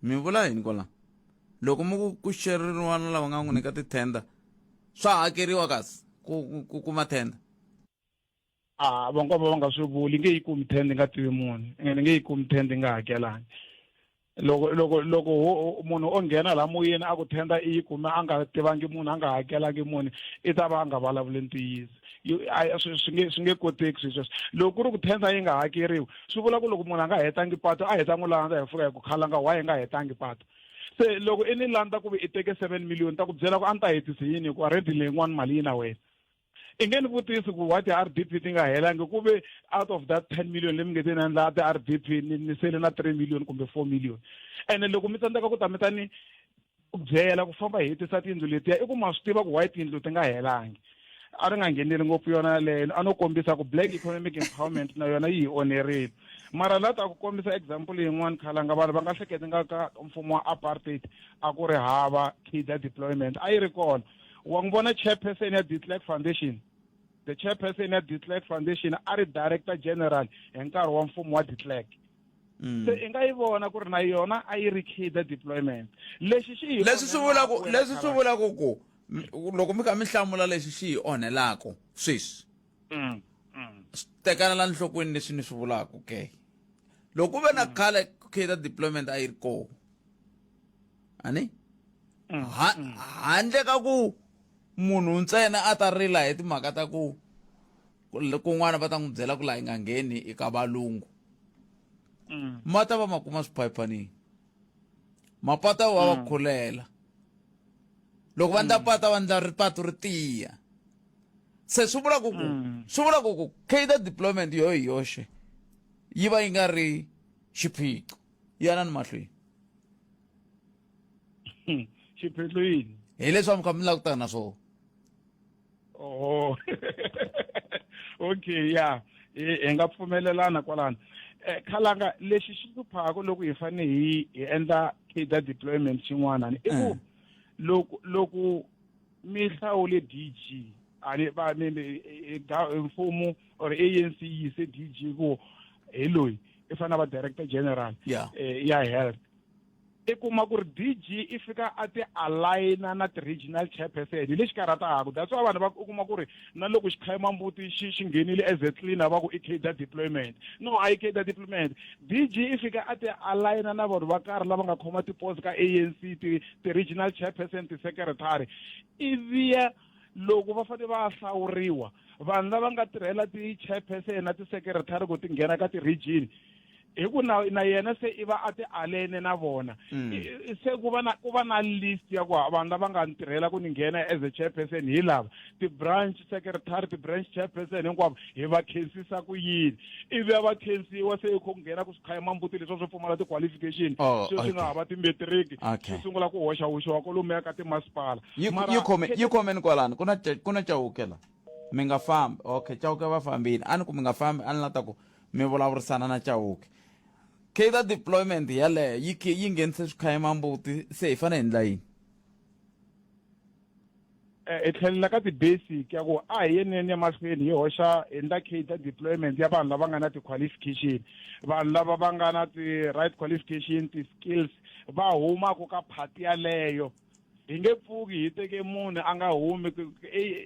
mi vula yini kwalano loko mi ku xereriwa na lava nga n'wi nyika tithenda swa hakeriwa kasi ku kuma tender A va nga va va nga swi vuli nge yi kumi tender nga tivi munhu ene nge yi kumi tender nga hakelangi loko loko loko munhu o nghena laha moyeni a ku tender i yi kume a nga tivangi munhu a nga hakelangi munhu i ta va a nga vulavuli ntiyiso swi nge swi nge koteki swilo sweswo loko ku ri ku tender yi nga hakeriwi swi vula ku loko munhu a nga hetangi patu a hi ta n'wi landza hi fika hi ku khalanga why i nga hetangi patu se loko i ni landza ku ve i teke 7 million ta ku byela ku a ni ta hetisa yini hikuva already leyin'wani mali yi na wena i nge ni vutisi ku why ti-rdp ti nga helangi ku ve out of that 10 million leyi mi nge te ni endla ti-rdp ni sele na 3 million kumbe 4 million ene loko mi tsandzeka ku ta mi ta ni byela ku famba hi hetisa tiyindlu letiya i ku ma swi tiva ku why tiyindlu ti nga helangi a ri nga ngheneli ngopfu yona yaleyo a no kombisa ku black economic empowerment na yona yi hi onherile mara la ta ku kombisa example yin'wana khalanga vanhu va nga hleketi nga ka mfumo wa apartheid a ku ri hava cadre deployment a yi ri kona wa n'wi vona chairperson ya Declerk Foundation the chairperson ya Declerk Foundation a ri director general hi nkarhi wa mfumo wa Declerk se i nga yi vona ku ri na yona a yi ri cadre deployment lexi xi hi leswi swi onhelaka vulaka wena leswi swi Khalanga. vulaka ku loko mi kha mi hlamula lexi xi hi onhelaka sweswi swi tekana la nhlokweni leswi ni swi vulaka ke loko ku ve na khale cadre deployment a yi ri kona ani handle ka ku munhu ntsena a ta rila hi timhaka ta ku kun'wana va ta n'wi byela ku laha yi nga ngheni eka valungu ma ta va ma kuma swiphayiphanini mapata wa va khulela loko va ndla pata va ndla ripatu ri tiya se swi vula ku ku swi vula ku ku cadre deployment yo hi yoxe yi va yi nga ri xiphiqo yanani mahlweni xiphiqo yini hi leswi a mi kha mi langutana na swona oh okay ya hi nga pfumelelana kwalano eh, khalanga lexi xi hluphaka loko hi fanele hi hi endla cadre deployment xin'wana i ku eh. loko loko mi hlawule DG ani va mi mfumo or ANC yise DG ku hi loyi i fanele va director general eh, ya health i kuma ku ri DG i fika a ti aligna na ti-regional chairperson hi lexi karhataka that's why vanhu va u kuma ku ri na loko xikhayimambuti xi xi nghenile as a cleaner va ku i cadre deployment no a yi cadre deployment DG i fika a ti aligna na vanhu va karhi lava nga khoma tipost ka ANC ti-regional chairperson ti-secretary iviya loko va fanele va hlawuriwa vanhu lava nga tirhela ti-chairperson na ti-secretary ku ti nghena ka ti-region Hi ku na na yena se i va a ti alene na vona. Se ku va na ku va na list ya ku vanhu lava nga ni tirhela ku ni nghena as a chairperson hi lava ti-branch secretary, ti-branch chairperson hinkwavo hi va khensisa ku yini, ivi va khensiwa. Se ku nghena ku swikhaya mambuti leswi swo pfumala ti-qualification, swi swi nga hava ti-matric, swi sungula ku hoxa hoxiwa kwalomuya ka timasipala. Yi yi khome yi khomeni kwalano, ku na Chauke la, mi nga fambi. Okay, Chauke va fambile, a ni ku mi nga fambi, a ni la ta ku mi vulavurisana na Chauke. Cadre deployment yaleyo yi yi nghenise swikhaya mambuti, se hi fanele hi endla yini? Hi tlhelela ka ti-basic ya ku a hi yeneni ya mahlweni hi hoxa hi endla cadre deployment ya vanhu lava nga na ti-qualification, vanhu lava va nga na ti-right qualification, ti-skills, va humaka ka phati yaleyo. Hi nge pfuki hi teke munhu a nga humi.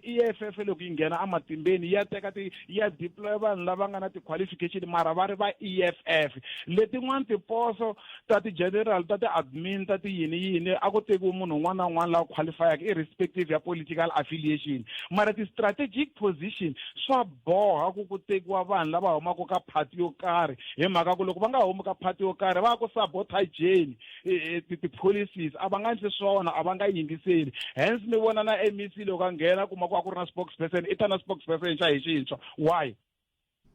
EFF loko yi nghena ematimbeni ya teka ti ya deploy vanhu lava nga na ti-qualification, mara va ri va EFF. Letin'wani tiposo ta ti-general, ta ti-admin, ta ti yini yini, a ku tekiwi munhu un'wana na un'wana la qualifyaka irrespective ya political affiliation, mara ti-strategic position swa boha ku ku tekiwa vanhu lava humaka ka phati yo karhi, hi mhaka ku loko va nga humi ka phati yo karhi va ya ku sabotageni ti-policies, a va nga endli swona, a va nga yingiseli. Hence mi vona na MEC loko a nghena, kuma ku a ku ri na spokesperson, i ta na spokesperson xa hi xintshwa. Why?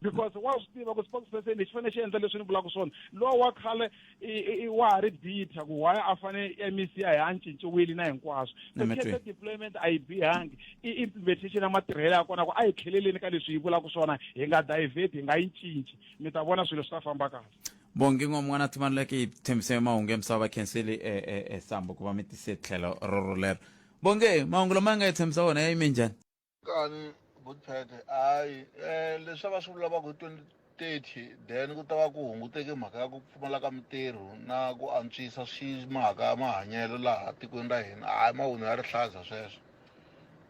Because wa swi tiva ku spokesperson lexi fanele xi endla leswi ni vulaka swona, lowa wa khale i wa ha ri bitter ku why a fane MEC a hi a cinciwile na hinkwaswo. So cadre deployment a yi bihangi, i implementation ya matirhelo ya kona, ku a hi tlheleleni ka leswi yi vulaka swona, hi nga divert, hi nga yi cinci, mi ta vona swilo swi ta famba kahle. Bongi n'wan'wana Thimanuleke yi tshembise mahungu ya misava, va khenseli e sambo ku va mi tise tlhelo rorolero. Bonge, mahungu lama ya nga yi tshembisa wona ya yime njhani? Kani Butpete, hayi leswi a va swi vulavaka hi 2030, then ku ta va ku hunguteke mhaka ya ku pfumala ka mintirho na ku antswisa swi mhaka ya mahanyelo laha tikweni ra hina, hayi, mavunwa ya rihlaza sweswo.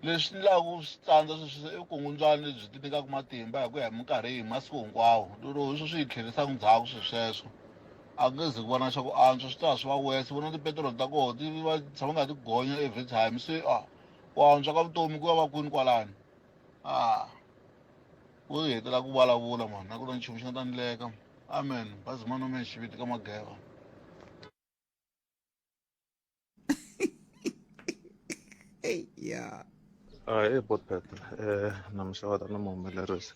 Leswi ni lavaka ku swi tsandza sweswi i vukungundzwani lebyi ti nyikaka matimba hi ku ya hi minkarhi hi masiku hinkwawo. Lero hi swo swi hi tlherisaka ndzhaku swilo sweswo, a ku nge ze ku va na xa ku antswa, swi ta ya swi va worse. Vona tipetiroli ta koho ti va tshama nga ti gonya every time, se a ku antswa ka vutomi ku ya va kwini kwalani? A wo hetela ku vulavula mani, a ku na nchumu xi nga ta ndleka. Amen. Bazi manomen xiviti ka Mageva. Yeah. Ahee Botpet, na mixava na muhumelerisi.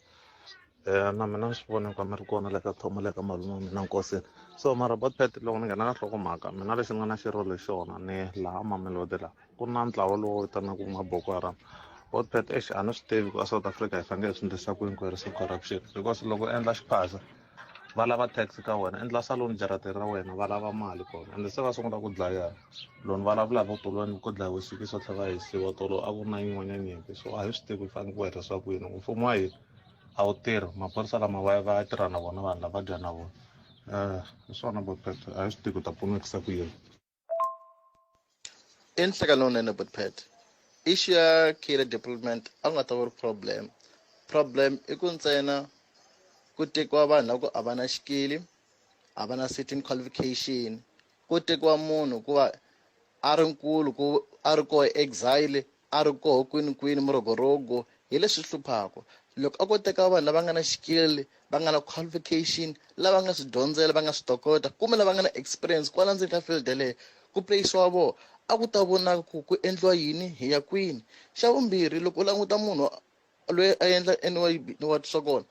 Na mina ni swi vona ku a mi ri kona le ka Thomo le ka malume wa mina Nkosini. So mara Botpet loko ni nghena ka nhlokomhaka mina lexi ni nga na xirilo hi xona ni laha Mamelodi laha ku na ntlawa lowu vitanaku ma-Boko Haram. Botpet eish a ni swi tivi ku a South Africa hi fanekele hi swi endlisa ku yini ku herisa corruption, because loko u endla xiphaza va lava tax ka wena, endla salon jarateni ra wena va lava mali kona, ende se va sungula ku dlayana. Loko ni vulavula hi tolweni ku dlayiwe sikisi va tlhela va hisiwa tolo, a ku ri na yin'wanyana nyimpi, so a hi swi tivi ku fanele ku herisiwa ku yini. Mfumo wa hina a wu tirhi, maphorisa lama va ya va ya tirha na vona vanhu lava dya na vona. Hi swona Botpet, a hi swi tivi ku ta pfunekisa ku yini. I nhlekani lowunene Botpet. Issue ya career development a ku nga ta va ri problem. Problem i ku ntsena ku tekiwa vanhu lava ku a va na xikili, a va na certain qualification, ku tekiwa munhu ku va a ri nkulu ku a ri koho exile, a ri koho kwini kwini murhogorhogo, hi leswi hluphaka. Loko a ko teka vanhu lava nga na xikili, va nga na qualification, lava nga swi dyondzela, va nga swi tokota, kumbe lava nga na experience kwala ndzeni ka field yaleyo, ku playisiwa vona, a ku ta vonaka ku ku endliwa yini, hi ya kwini. Xa vumbirhi, loko u languta munhu loyi a endla NYB ni wa swa kona,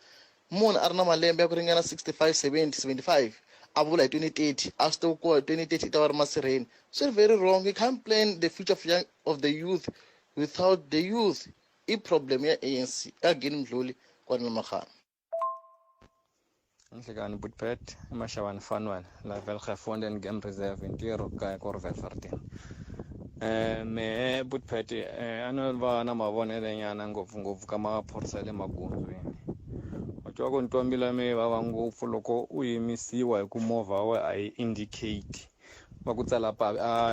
munhu a ri na malembe ya ku ringana 65, 70, 75, a vula hi 2030, a swi tivi ku 2030 i ta va ri masirheni, swi ri very wrong. You can't plan the future of, young, of the youth without the youth. I problem ya ANC. Again Mdluli kwala Magana. Nhlikani Butpet i Maxavani Fanuel la Welgevonden Game Reserve ntirho kaya ku ri Welverden. Mehe Butpet a no va na mavonelo nyana ngopfungopfu ka maphorisa ya le magondzweni. U twa ku ni twa mbilu ya mehe yi vava ngopfu loko u yimisiwa hi ku movha wa wena a yi indicate va ku tsala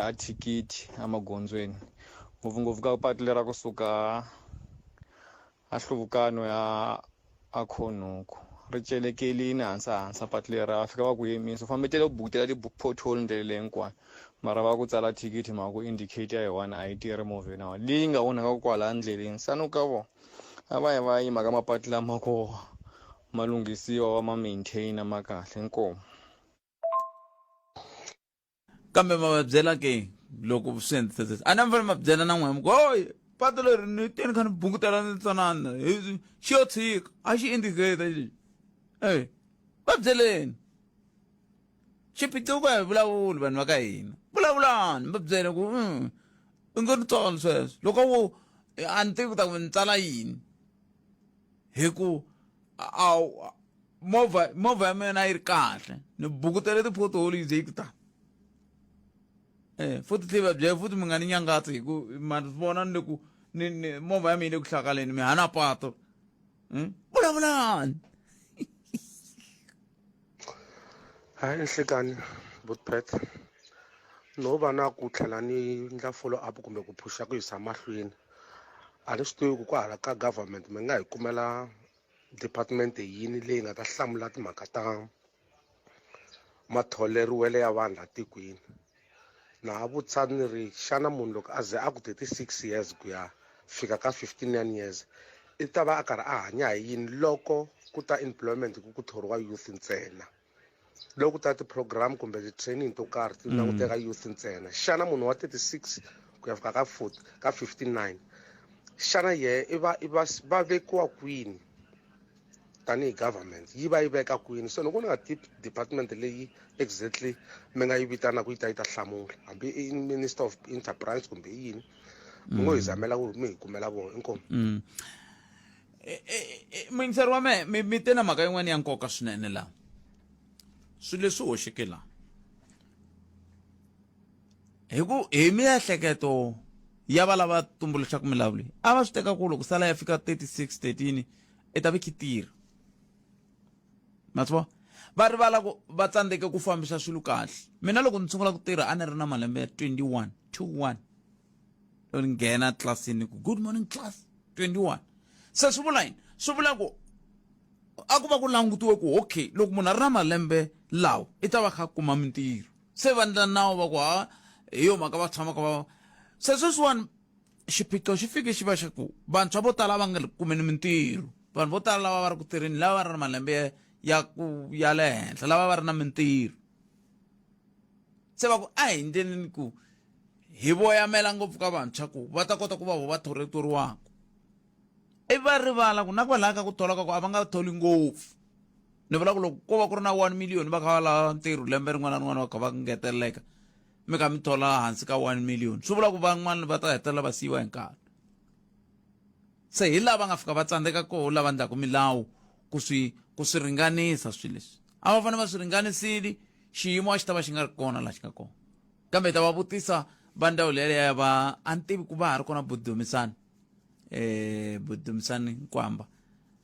a thikithi emagondzweni, ngopfungopfu ka patu lera kusuka a hluvukano ya a Khonhuku, ri celekelini hansi hansi patu lera, va fika va ku yimisa, u fambetela u bukutela ti-pothole ndlela leyi hinkwayo, mara va ku tsala thikithi mhaka ku indicator ya yi one a yi tirhi movheni wa leyi nga onhaka kwala ndleleni. Se ni ku ka vona a va yi va yima ka mapatu lama ko Ma lunghisiwa va ma maintain ma kahle inkomu. Kambe ma va byela ke loko swi endlise a na mi fanele ma byela na n'wina mi ku hoy patu leri ni te ni kha ni bungutela ni tsanana xi yo tshika a xi indicate xi e va byeleni xiphiqo ku a hi vulavuli vanhu va ka hina vulavulani va byele ku i nge ni tsali sweswo loko wo a ni tivi ku ta ku ni tsala yini hi ku a movha movha ya mina a yi ri kahle ni bukutele ti-pothole yi ze yi ku ta eh futhi tlhe va byela futhi mi nga ni nyangatsi hi ku ma vona ni le ku ni ni movha ya mina yi le ku hlakaleni mi hana pato vulavulani Hayi nhlikani Botpet no va na ku tlhela ni ndla follow up kumbe ku phusha ku yisa mahlweni a ni swi tivi ku kwahala ka government mi nga hi kumela department yini leyi nga ta hlamula timhaka ta matholeriwele ya vanhu la tikweni na ha vutisa ni ri xana munhu loko a ze a ku 36 years ku ya fika ka 59 years i ta va a karhi a hanya hi yini loko ku ta employment ku ku thoriwa youth ntsena loko ku ta ti-program kumbe ti-training to karhi ti languteka youth ntsena xana munhu wa 36 ku ya fika ka 40 ka 59 xana yehe i va i va va vekiwa kwini tanihi government yi va yi veka kwini so loko ni nga tivi department leyi exactly mi nga yi vitanaka yi ta yi ta hlamula hambi i minister of enterprise kumbe i yini mi ngo hi zamela ku mi hi kumela vona inkomu muyingiseri wa mehe mi mi te na mhaka yin'wana ya nkoka swinene laha swilo leswi hoxeke laha hi ku hi miehleketo ya va lava tumbuluxaka milawu leyi a va swi teka ku loko sala ya fika 36 13 i ta ve khi tirha ma swi vona va rivala ku va tsandzeke ku fambisa swilo kahle mina loko ni sungula ku tirha a ni ri na malembe ya 21 21 ni nghena tlilasini ku good morning class 21 se swi vula yini swi vula ku a ku va ku langutiwe ku okay loko munhu a ri na malembe lawa i ta va kha kuma mintirho se va ndla nawu va ku ha hi yo mhaka va tshamaka va se sweswiwani xiphiqo xi fike xi va xa ku vantshwa vo tala va nga kumeni mintirho vanhu vo tala lava va ri ku tirheni lava va ri na malembe ya ku ya le henhla lava va ri na mintirho se va ku a hi ndleleni ku hi voyamela ngopfu ka vantshwa ku va ta kota ku va vo va thoriwaka i va rivala ku na kwalaya ka ku thola ka ku a va nga tholi ngopfu ni vula ku loko ko va ku ri na 1 million va kha va lava ntirho lembe rin'wana na rin'wana va kha va ngeteleleka mi kha mi thola hansi ka 1 million swi vula ku van'wana va ta hetelela va siyiwa hi nkarhi se hi laha va nga fika va tsandzeka koho lava endlaku milawu ku swi ku swi ringanisa swilo leswi a va fanele va swi ringanisile xiyimo a xi ta va xi nga ri kona laha xi nga kona kambe hi ta va vutisa va ndzawulo yaleyo va a ni tivi ku va ha ri kona budumisani eh budumisani nkwamba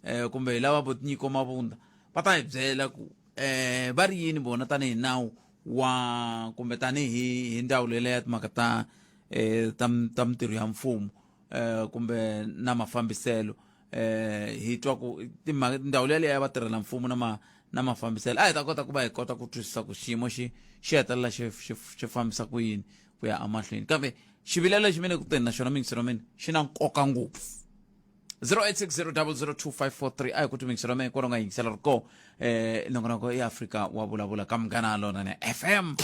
eh kumbe hi lava vo Nyiko Mavunda va ta hi byela ku eh va ri yini vona tanihi nawu wa kumbe tanihi hi ndzawulo yaleyo ya timhaka ta eh ta ta mintirho ya mfumo eh kumbe na mafambiselo eh hi twa ku timhaka ndzawulo yaleyo ya vatirhela mfumo na ma na mafambiselo a hi ta kota ku va hi kota ku twisisa ku xiyimo xi xi hetelela xi xi xi fambisa ku yini ku ya emahlweni kambe xivilelo lexi mi le ku teni na xona miyingiselo wa mina xi na nkoka ngopfu 0860002543 a hi ku timiyingiselo wa mina kwala u nga yingisela ri ko eh nongonoko i Afrika wa vulavula ka Munghana Lonene FM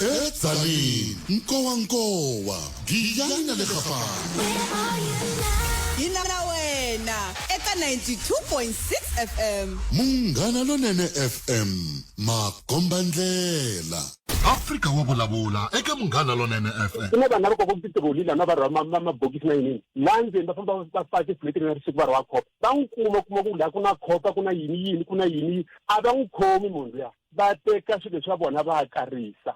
edzanini nkowankowa giyani na le gapana Hi na wena eka 92.6 FM. Munghana Lonene FM makombandlela Afrika wa vulavula eka Munghana Lonene FM. Ku na vanhu lava kokaka titiroli lana va rhwala mabokisi na yiniyini laha ndzeni va famba va faka tifuleti na risiku va rhwala khopa va n'wi kuma kuma ku laha ku na khopa ku na yini yini ku na yini a va n'wi khomi munhu luya va teka swilo swa vona va karisa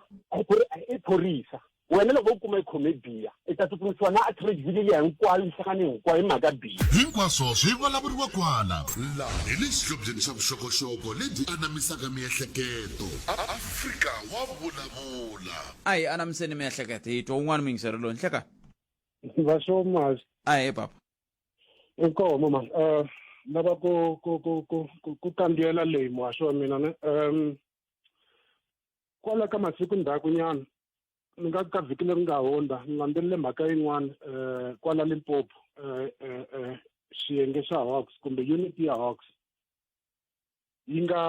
i phorisa wena loko u kuma i khome biya i ta tsutsumisiwa na attribute liya hinkwayo yi hlangane hinkwayo hi mhaka biya Hinkwaswo swi vulavuriwa kwala. Laha hi le xihlobyeni xa vuxokoxoko lebyi anamisaka miehleketo. Afrika wa vulavula. A hi anamiseni miehleketo hi twa un'wana muyingiseri loyi nhleka. Vaxo masi. Ahee papa. Inkomo ma lava ku ku ku ku ku ku kambiyela leyi muhaxi wa mina ne kwala ka masiku ndzhaku nyana ni nga ka vhiki leri nga hundza ni landzelele mhaka yin'wana um kwala Limpopo um xiyenge xa Hawks kumbe unit ya Hawks. yi nga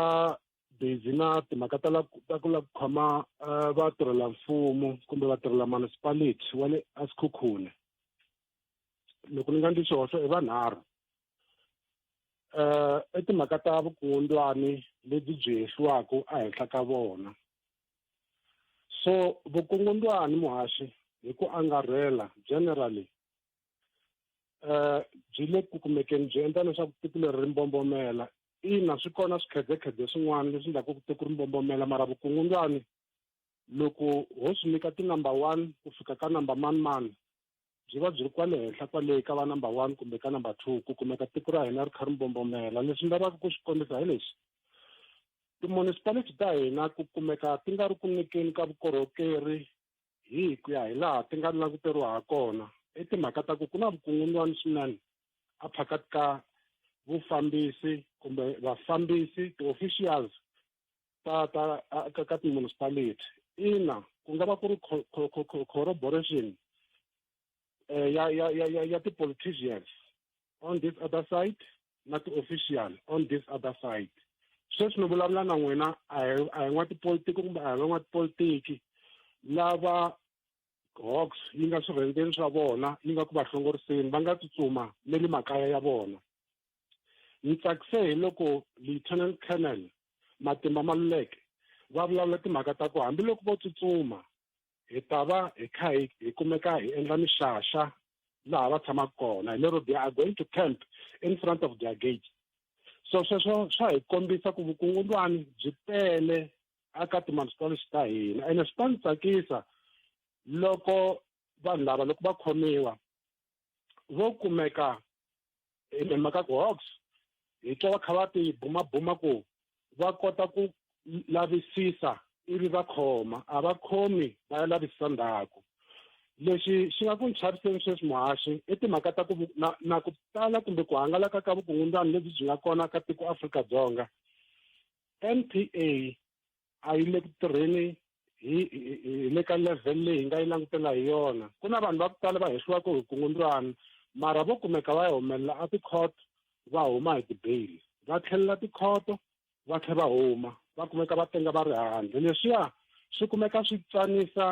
busy na timhaka ta la ta ku la ku khoma eh, vatirhela mfumo kumbe vatirhela municipality wa le asikhukhune loko ni nga ndzi xihoxo i vanharhu eh i timhaka ta vukungundwani lebyi byi hehliwaka ehenhla ka vona so vukungundwani muhaxi hi ku angarhela generally eh byi le ku kumekeni byi endla leswaku tiko leri ri mbombomela ina swi kona swikhedzekhedze swin'wana leswi endlaku ku tiko ri mbombomela mara vukungundwani loko ho swi nyika ti-number one ku fika ka number mani mani byi va byi ri kwale henhla kwale ka va number one kumbe ka number two ku kumeka tiko ra hina ri kha ri mbombomela leswi ni lavaka ku swi kombisa hi leswi ti-municipality ta hina ku kumeka ti nga ri ku nyikeni ka vukorhokeri hi ku ya hi laha ti nga languteriwa ha kona i timhaka ta ku ku na vukungundzwani swinene a phakati ka vufambisi kumbe vafambisi ti-officials ta ta ka ka ti-municipality ina ku nga va ku ri corroboration eh, ya ya ya ya ya ti-politicians on this other side na ti-official on this other side sweswi ni vulavula na n'wina a hi a hi n'watipolitiki kumbe a hi van'watipolitiki lava hawks yi nga swirhendzeni swa vona yi nga ku va hlongoriseni va nga tsutsuma ne le makaya ya vona ni tsakise hi loko lieutenant colonel matimba maluleke va vulavula timhaka ta ku hambiloko vo tsutsuma hi ta va hi kha hi hi kumeka hi endla mixaxa laha va tshamaka kona hi lero they are going to camp in front of their gate so sweswo swa hi kombisa ku vukungundwani byi tele aka timunicipality ta hina ene swi ta ni tsakisa loko vanhu lava loko va khomiwa vo kumeka hi mhaka ku hawks hi twa va kha va ti bumabuma ku va kota ku lavisisa ivi va khoma a va khomi va ya lavisisa ndzhaku lexi xi nga ku ni chaviseni sweswi muhaxi i timhaka ta ku na, na ku tala kumbe ku hangalaka ka vukungundzwani lebyi byi nga kona ka tiko Afrika-Dzonga N_P_A a yi le ku tirheni hi hi le ka level leyi hi nga yi langutela hi yona ku na vanhu va ku tala va hehliwaka hi vukungundwani mara vo kumeka va ya humelela a ti-court va huma hi ti-bail va tlhelela tikhoto va tlhe va huma va kumeka va tenga va ri handle leswiya swi kumeka swi tsanisa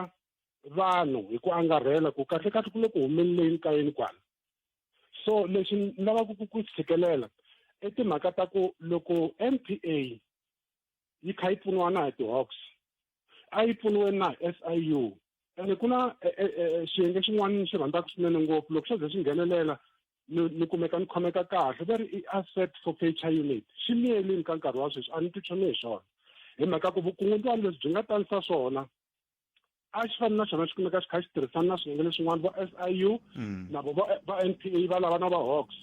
vanhu hi ku angarhela ku kahle kahle ku le ku humeleleni ka yini kwala so lexi ni lavaka ku ku tshikelela i timhaka ta ku loko N_P_A yi kha yi pfuniwa na hi ti-hawks a yi pfuniwe na hi S_I_U ene ku na e, e, e, xiyenge xin'wana ni xi rhandzaka swinene ngopfu loko xo ze xi nghenelela ni ni kumeka ni khomeka kahle va ri i asset forfeiture unit xi miyelini ka nkarhi wa sweswi a ni twi nchumu hi xona hi mhaka ku vukungundzwani lebyi byi nga talisa swona a xi fani na xona xi kumeka xi kha xi tirhisana na swiyenge leswin'wana vo S_I_U mm. na vo va N_P_A va lava na va Hawks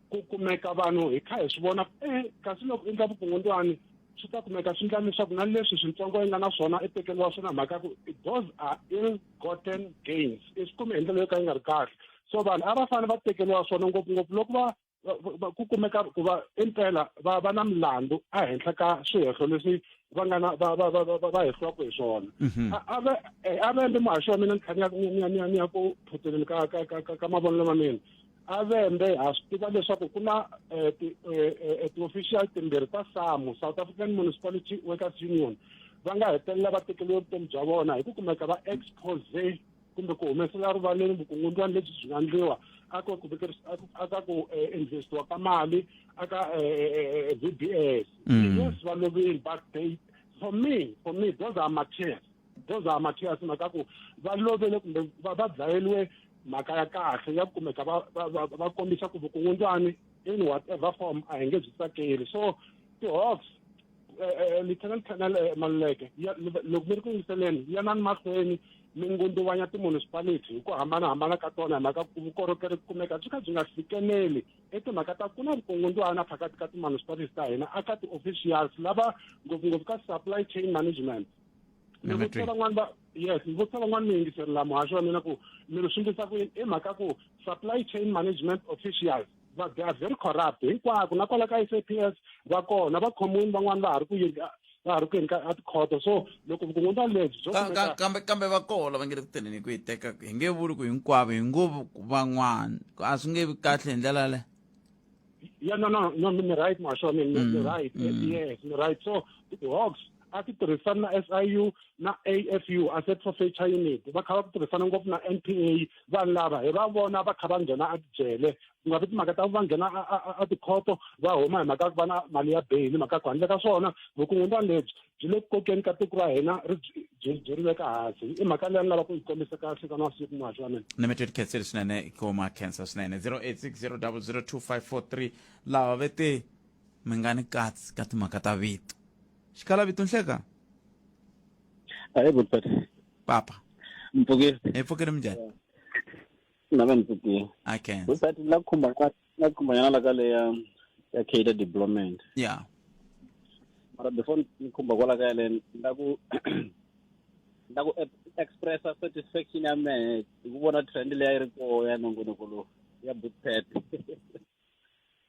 ku kumeka vanhu hi kha hi swi vona e kasi loko endla vukungundzwani swi ta kumeka swi endla leswaku na leswi swintsongo yi nga na swona i tekeriwa swona mhaka ku those are ill gotten gains i swi kume hi ndlela yo ka yi nga ri kahle so vanhu a va fanele va tekeriwa swona ngopfungopfu loko va ku kumeka ku va impela va va na milandzu ehenhla ka swihehlo leswi va nga na va va va va va hehliwaka hi swona mhm. a va eh, a va endle muhaxi wa mina ni kha ni ya ni ya ni ya ni ya ku phuteleni ka ka ka ka mavonelo ma mina a vembe ha swi tiva leswaku ku na eh, eh, ti-official timbirhi ta samu south african municipality workers union va nga hetelela va tekeriwe vutomi bya vona hi ku kumeka va expose kumbe ku humesela rivaleni vukungundzwani lebyi byi nga ndliwa aka ku aka ku eh, investiwa ka mali aka eh, eh, VBS mm. yes va lovile but they for me for me those are materials those are materials mhaka ku va lovele kumbe va dlayeliwe mhaka ya kahle ya kumeka va va kombisa ku vukungundzwani in whatever form a hi nge byi tsakeli so ti-hawks eh, eh, lieutenant colonel eh, maluleke loko mi ri ku yingiseleni yanani mahlweni mi ngundzuvanya ti-municipality hi ku hambanahambana ka tona hi mhaka ku vukorhokeri kumeka byi kha byi nga fikeleli i timhaka ta ku na vukungundzwana phakati ka ti-municipality ta hina aka ti-officials lava ngopfungopfu ka supply chain management ni vutisa van'wani va yes ni vutisa van'wani miyingiseri la muhaxi wa mina ku mi ri swi ndlisa ku yini i mhaka ku supply chain management officials va they are very corrupt hinkwako na kwala ka S_A_P_S va kona va khomiwini van'wani va ha ri ku yeni va ha ri ku yeni ka tikhoto so loko vukungundzwana lebyi byo kambe kambe va koho lava nge le ku tirheni ku yi teka hi nge vuli ku hinkwavo hi ngo van'wana a swi nge vi kahle hi ndlela yaleyo Yeah, no, no, no, mi right muhaxi wa mina, mi right. Yes, mi right. So ti-Hawks a ti tirhisana na SIU na AFU, Asset Forfeiture Unit. Va kha va tirhisana ngopfu na NPA. Vanhu lava hi va vona va kha va nghena etijele, ku nga vi timhaka ta ku va nghena a tikhoto va huma hi mhaka ya ku va na mali ya bail, mhaka ku handle ka swona vukungundzwana lebyi byi le ku kokeni ka tiko ra hina ri byi ri veka hansi. I mhaka leyi ni lava ku yi kombisa kahle ka masiku, muhaxi wa mina. Ni mi twi khensile swinene, koma khensa swinene. 0860002543 lava ve te mi nga ni katsi ka timhaka ta vito. Xikhala vito nhleka. Ahe good. Papa. Mpfukile. Hi pfukile, minjhani? Na va mpfukile. I can. Good, la khumba la khumbanyana la ka leya ya cadre deployment. Mara before ni khumba kwala ka yaleyo, ni la ku expressa satisfaction ya mehe hi ku vona trend leyi a yi ri koho ya nongonoko lowu ya bootpad.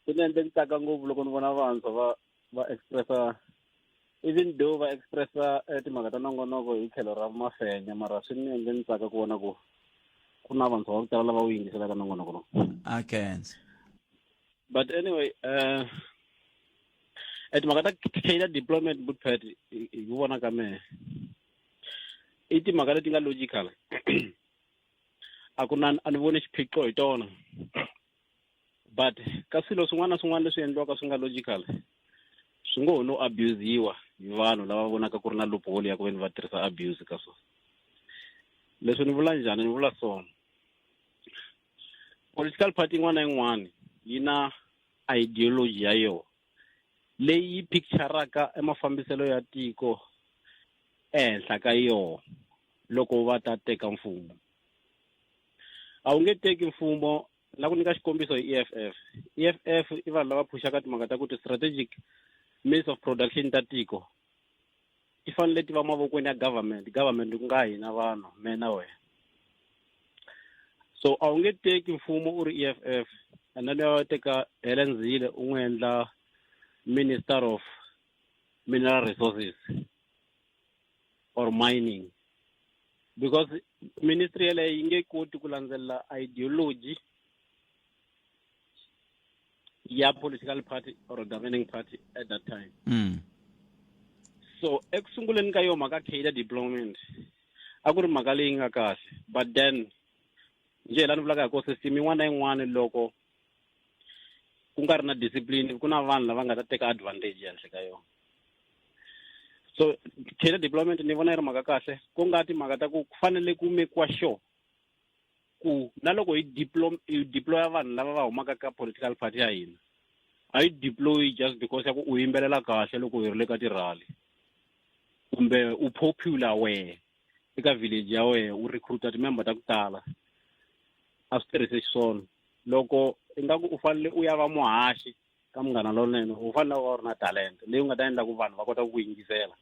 Swi ni endle ni tsaka ngopfu loko ni vona vantshwa va expressa, even though va expressa timhaka ta nongonoko hi tlhelo ra mafenya, mara swi ni endle ni tsaka ku vona ku ku na vantshwa va ku tala lava wu yingiselaka nongonoko lowu. I can. But anyway, timhaka ta cadre deployment, bootpad, hi ku vona ka mehe i timhaka leti nga logical. A ku na, a ni voni xiphiqo hi tona, but ka swilo swin'wana na swin'wana leswi endliwaka swi nga logical, swi ngo ho no abusiwa hi vanhu lava vonaka ku ri na loophole ya ku veni va tirhisa abuse ka swona. Leswi ni vula njhani? Ni vula so, political party yin'wana na yin'wana yi na ideology ya yona leyi yi picturaka emafambiselo ya tiko ehenhla ka yona loko va ta teka mfumo. A wu nge teki mfumo. La ku nyika xikombiso hi EFF. EFF i vanhu lava phuxaka timhaka ta ku ti-strategic means of production ta tiko ti fanele ti va mavokweni ya government, government ku nga hina vanhu, me na wena. So a wu nge teki mfumo u ri EFF and then ya teka Helen Zille u n'wi endla minister of mineral resources or mining, because ministry yeleyo yi nge koti ku landzelela ideology ya political party or governing party at that time. So eku sunguleni ka yo mhaka cadre deployment a ku ri mhaka leyi nga kahle, but then njhe la ni vulaka hi ko system yin'wana na yin'wana loko ku nga ri na discipline, ku na vanhu lava nga ta teka advantage ehenhla ka yona. So cadre deployment ni vona yi ri mhaka kahle, ku nga timhaka ta ku fanele ku mekiwa sure ku na loko hi hi deploya vanhu lava va humaka ka political party ya hina, a yi deploy just because ya ku u yimbelela kahle loko hi ri le ka ti-rally, kumbe u popular wehe eka village ya wehe, u recruita ti-member ta ku tala. A swi tirhise xiswona. Loko ingaku u fanele u ya va muhaxi ka Munghana Lonene, u fanele u va u ri na talent leyi u nga ta endla ku vanhu va kota ku ku yingisela.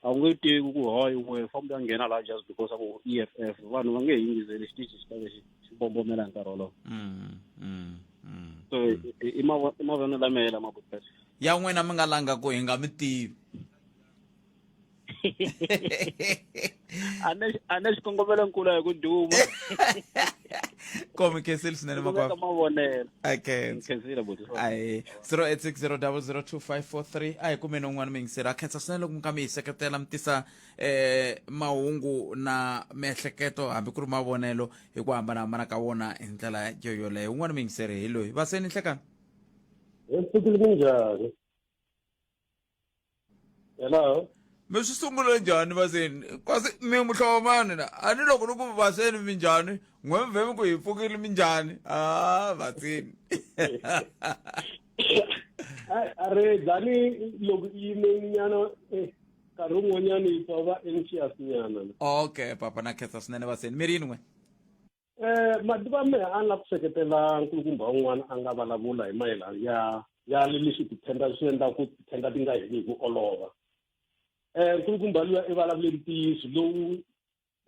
A wu nge tivi ku hayi we famba u ya nghena laha just because a ku EFF, vanhu va nge he yingiseli, xitichi xi ta ve xi bombomela hi nkarhi wolowo. So i mavonelo lama yela mabutpet. Ya n'wina mi nga langa ku hi nga mi tivi. A ne xikongomelonkulu hi ku duma. Komi khensile swinene. Makwavo mavonelo. I khensile buti. Ahi, 0860002543. A hi kumeni un'wana muyingiseri. A khensa swinene loko mi ka mi hi seketela, mi tisa mahungu na miehleketo hambi ku ri mavonelo hi ku hambanahambana ka wona hi ndlela yo yoleyo. Un'wana muyingiseri hi loyi. Vaseni, nhlekani. Hi pfukile, minjhani? Hello. Mi swi sungule njhani vaseni? Kasi mi muhlovo mani na a ni loko ni ku vaseni minjhani, n'we mi vhe mi ku hi pfukile, minjhani? A vaseni. A ri dlani loko yime nyana, nkarhi wun'wanyana yi pfa va anxious nyana. Okay papa, na khensa swinene vaseni. Mi ri yini n'we? Mativa mehe a ni la ku seketela nkulukumba un'wana a nga vulavula hi mayelana ya leswi tithenda swi endlaku ku tithenda ti nga heli hi ku olova. Nkulukumba luya i vulavule ntiyiso lowu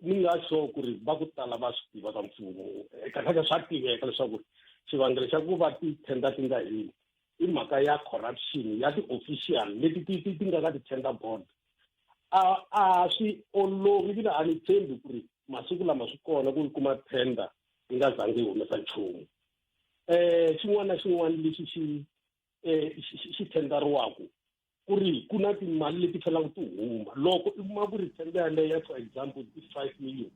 ni nga sure ku ri va ku tala va swi tiva ka mfumo. Kahlekahle swa tiveka leswaku xivangelo xa ku va tithenda ti nga heli i mhaka ya corruption ya ti-official leti ti nga ka ti-tender board. A swi olovi vile, a ni tshembi ku ri masiku lama swi kona ku kuma tender yi nga zangi yi humesa nchumu. Xin'wana na xin'wana lexi xi um xi thendariwaku ku ri ku na timali leti fanelaka ti huma loko i kuma ku ri tender yaleyo for example i 5 million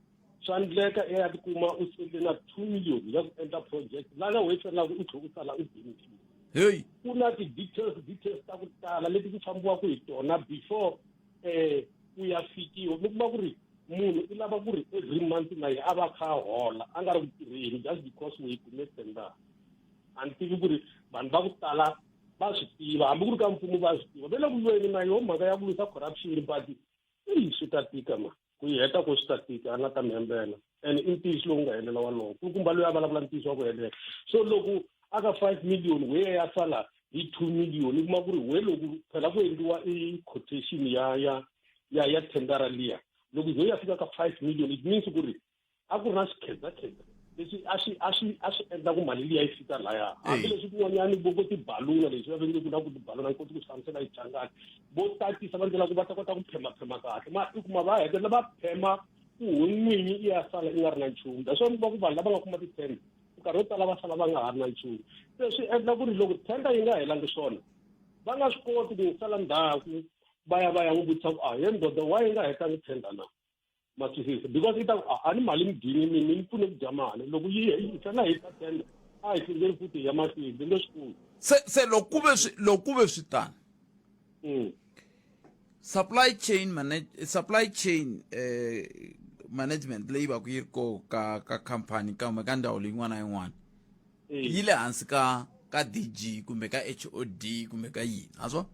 swa ndleka i ya tikuma u sele na 2 million ya ku endla project lana we fanelaka u tlhe u sala u benefit hey ku na ti-details details ta ku tala leti ku fambiwaka hi tona before eh ku ya fikiwa mi kuma ku ri munhu i lava ku ri every month na ye a va kha a hola a nga ri ku tirheni just because we kume tender a ni tivi ku ri vanhu va ku tala va swi tiva hambi ku ri ka mfumo va swi tiva ve le ku lweni na yoho mhaka ya ku lwisa corruption but eyi swi ta tika ma ku yi heta ko swi ta tika a nga ta mi hembela and i ntiyiso lowu nga helela walowo kulukumba loyi a vulavula ntiyiso wa ku helela so loko a ka 5 million we ya sala hi 2 million i kuma ku ri we loko phela ku endliwa i quotation ya ya ya ya tendara liya loko yo ya fika ka 5 million it means ku ri a ku ri na xikhedzakhedza leswi a swi a swi a swi endla ku mali liya yi fika laya hambileswi kun'wanyani vo vo tibaluna leswi va venge ku na ku tibaluna ni koti ku swi hlamusela hi changani vo tatisa va ndlela ku va ta kota ku phemaphema kahle ma i kuma va hetelela va phema ku ho n'winyi i ya sala i nga ri na nchumu that's why mi kuma ku vanhu lava nga kuma ti-tender nkarhi wo tala va sala va nga ha ri na nchumu se swi endla ku ri loko tender yi nga helangi swona va nga swi koti ku sala ndzhaku va ya va ya n'wi vutisa ku a he ndoda wa yi nga hetangi tender na ma twisisa because i ta ku a ni mali mi dyini mi mi pfune ku dya mali loko yi yi fana hi ta tender a hi hlengeli futhi hi ya mahlweni va nge swi koti se se loko ku ve swi loko ku ve swi tano supply chain manage supply chain eh management leyi va ku yi ri ko ka ka company kambe ka ndhawu leyin'wana na yin'wana yi le hansi ka ka DG kumbe ka HOD kumbe ka yini ha swo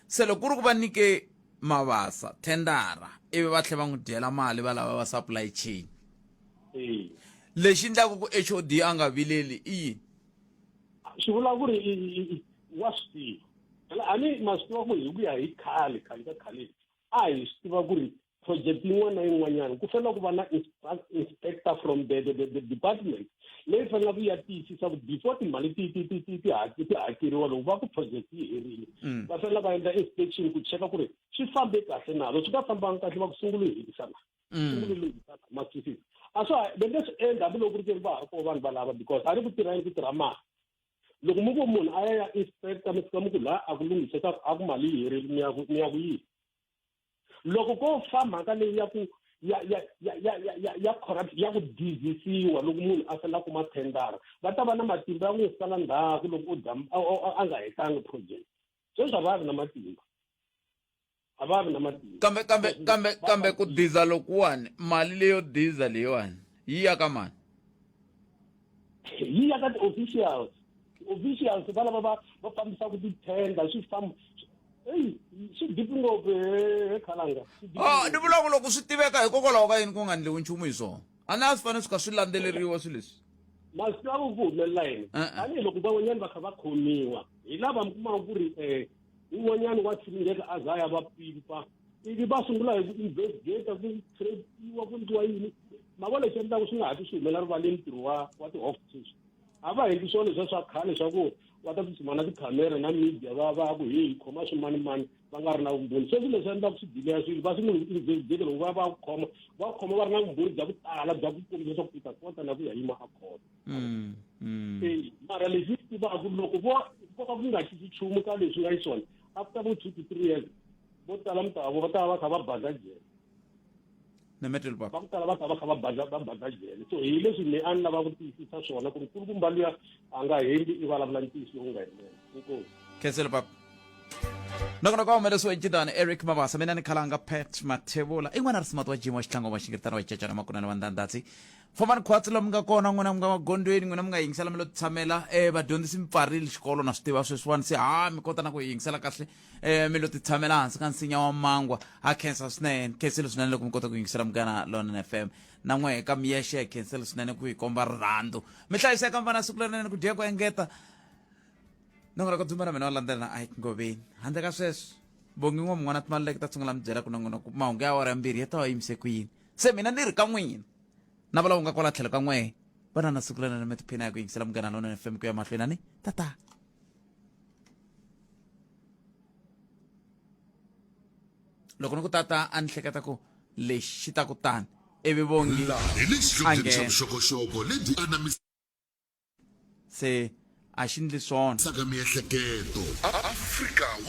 se loko ku ri ku va nyike mavasa thendara ivi va tlhela va n'wi dyela mali va lava va supply chain lexi endlaka ku HOD a nga vileli i yini swi vula ku ri wa swi tiva phela a ni ma swi tiva ku hi ku ya hi khale khale ka khale a hi swi tiva ku ri project yin'wana na yin'wanyana ku fanele ku va na inspector from the, the, the, the department leyi faneleke ku ya tiyisisa ku before timali ti ti ti ti ti ti hakeriwa loko va ku project yi herile mm. va fanele va endla inspection ku cheka ku ri swi fambe kahle na loko swi nga fambanga kahle va ku sungula hi hetisa na mm. sungule loyi ma twisisa a swa va nge swi endli hambiloko ku ri ke va ha ri kona vanhu valava because a ri ku tirha yini ku tirha mali loko mi ku munhu a ya ya inspector mi fika mi ku laha a ku lunghiseka a ku mali yi herile mi ya ku mi ya ku yini loko ko fa mhaka leyi ya ku ya ya ya ya ya ya ya corrupt ya ku dizisiwa loko munhu a sala kuma thendara va ta va na matimba ya n'wi sala ndzhaku loko u dya a nga hetangi project sweswi a va vi na matimba a va vi na matimba kambe kambe kambe kambe ku diza lokuwani mali leyo diza leyiwani yi ya ka mani yi ya ka ti-officials officials va lava va va fambisaka ti-tender swi famba eyi swi deep ngopfu he khalanga ah ni vula ku loko swi tiveka hikokwalaho ka yini ku nga endliwi nchumu hi swona a ni a swi fanele swi kha swi landzeleriwa swilo leswi ma swi tiva ku humelela yini tanihiloko van'wanyana va kha va khomiwa hi lava mi kumaka ku ri um un'wanyana wa tshilingeka a za ya va pimpa ivi va sungula hi ku investigate ku traciwa ku endliwa yini ma vona lexi endlaka swi nga hatli swi humela rivaleni ntirho wa wa ti-office a va endli swona leswiya swa khale swa ku va ta tsutsuma na tikhamera na media va va ku heyi khoma swimanimani va nga ri na vumbhoni sweswi leswi endlaka swi dileya swilo va sungula ku investigate loko va va khoma va khoma va ri na vumbhoni bya ku tala bya ku kombisa leswaku u ta kota na ku ya yima a khoto mm, mm. e mara lexi xi tivaka loko vo ko ka ku nga cinci nchumu ka leswi nga xiswona after vo 2 to 3 years vo tala mutavo va ta va va kha va badla jele Nemetel papa. Va ku tala va ta va kha va badla va badla jele. So hi leswi me a ni lava ku tiyisisa swona ku ri nkulukumba luya a nga hembi i vulavula ntiyiso lowu nga helela. Inkomu. Khensile papa. Nongonoko wa humelerisiwa hi Jidani Eric Mabasa mina ni khalanga Pat Mathebula i n'wana ri simati wa Jim wa xihlango wa xingiritana wa cacana makunene wa ndandhatsi fambani khwatsi lomu nga kona n'wina mi nga magondzweni n'wina mi nga yingisela mi lo tshamela eh vadyondzisi mi pfarile xikolo na swi tiva sweswiwani se ha mi kota na ku yingisela kahle eh mi lo ti tshamela hansi ka nsinya wa mangwa ha khensa swinene khensile swinene loko mi kota ku yingisela munghana lonene fm na n'we ka miyexe khensile swinene ku hi komba rirhandzu mi hlayiseka mi va na siku lerinene ku dya ku engeta nongonoko dzumba ra mina wa landzela na ike ngoveni handle ka sweswo bongi n'wa mun'wana timaluleke ta sungula mi byela ku nongonoko mahungu ya awara ya 2 ya ta va yimise ku yini se mina ni ri ka n'wina na va lava nga kwala tlhelo ka n'wehe va na na siku lerinene mi tiphina hi ku yingisela munghana lonene fm ku ya mahlweni ani tata loko ni ku tata a ni hleketa ku lexi xi ta ku tani ivi vongi Hi le a xihlobyeni xa nghena vuxokoxoko lebyi anamis se A xi ndli swona. Saka miehleketo. Afrika wa.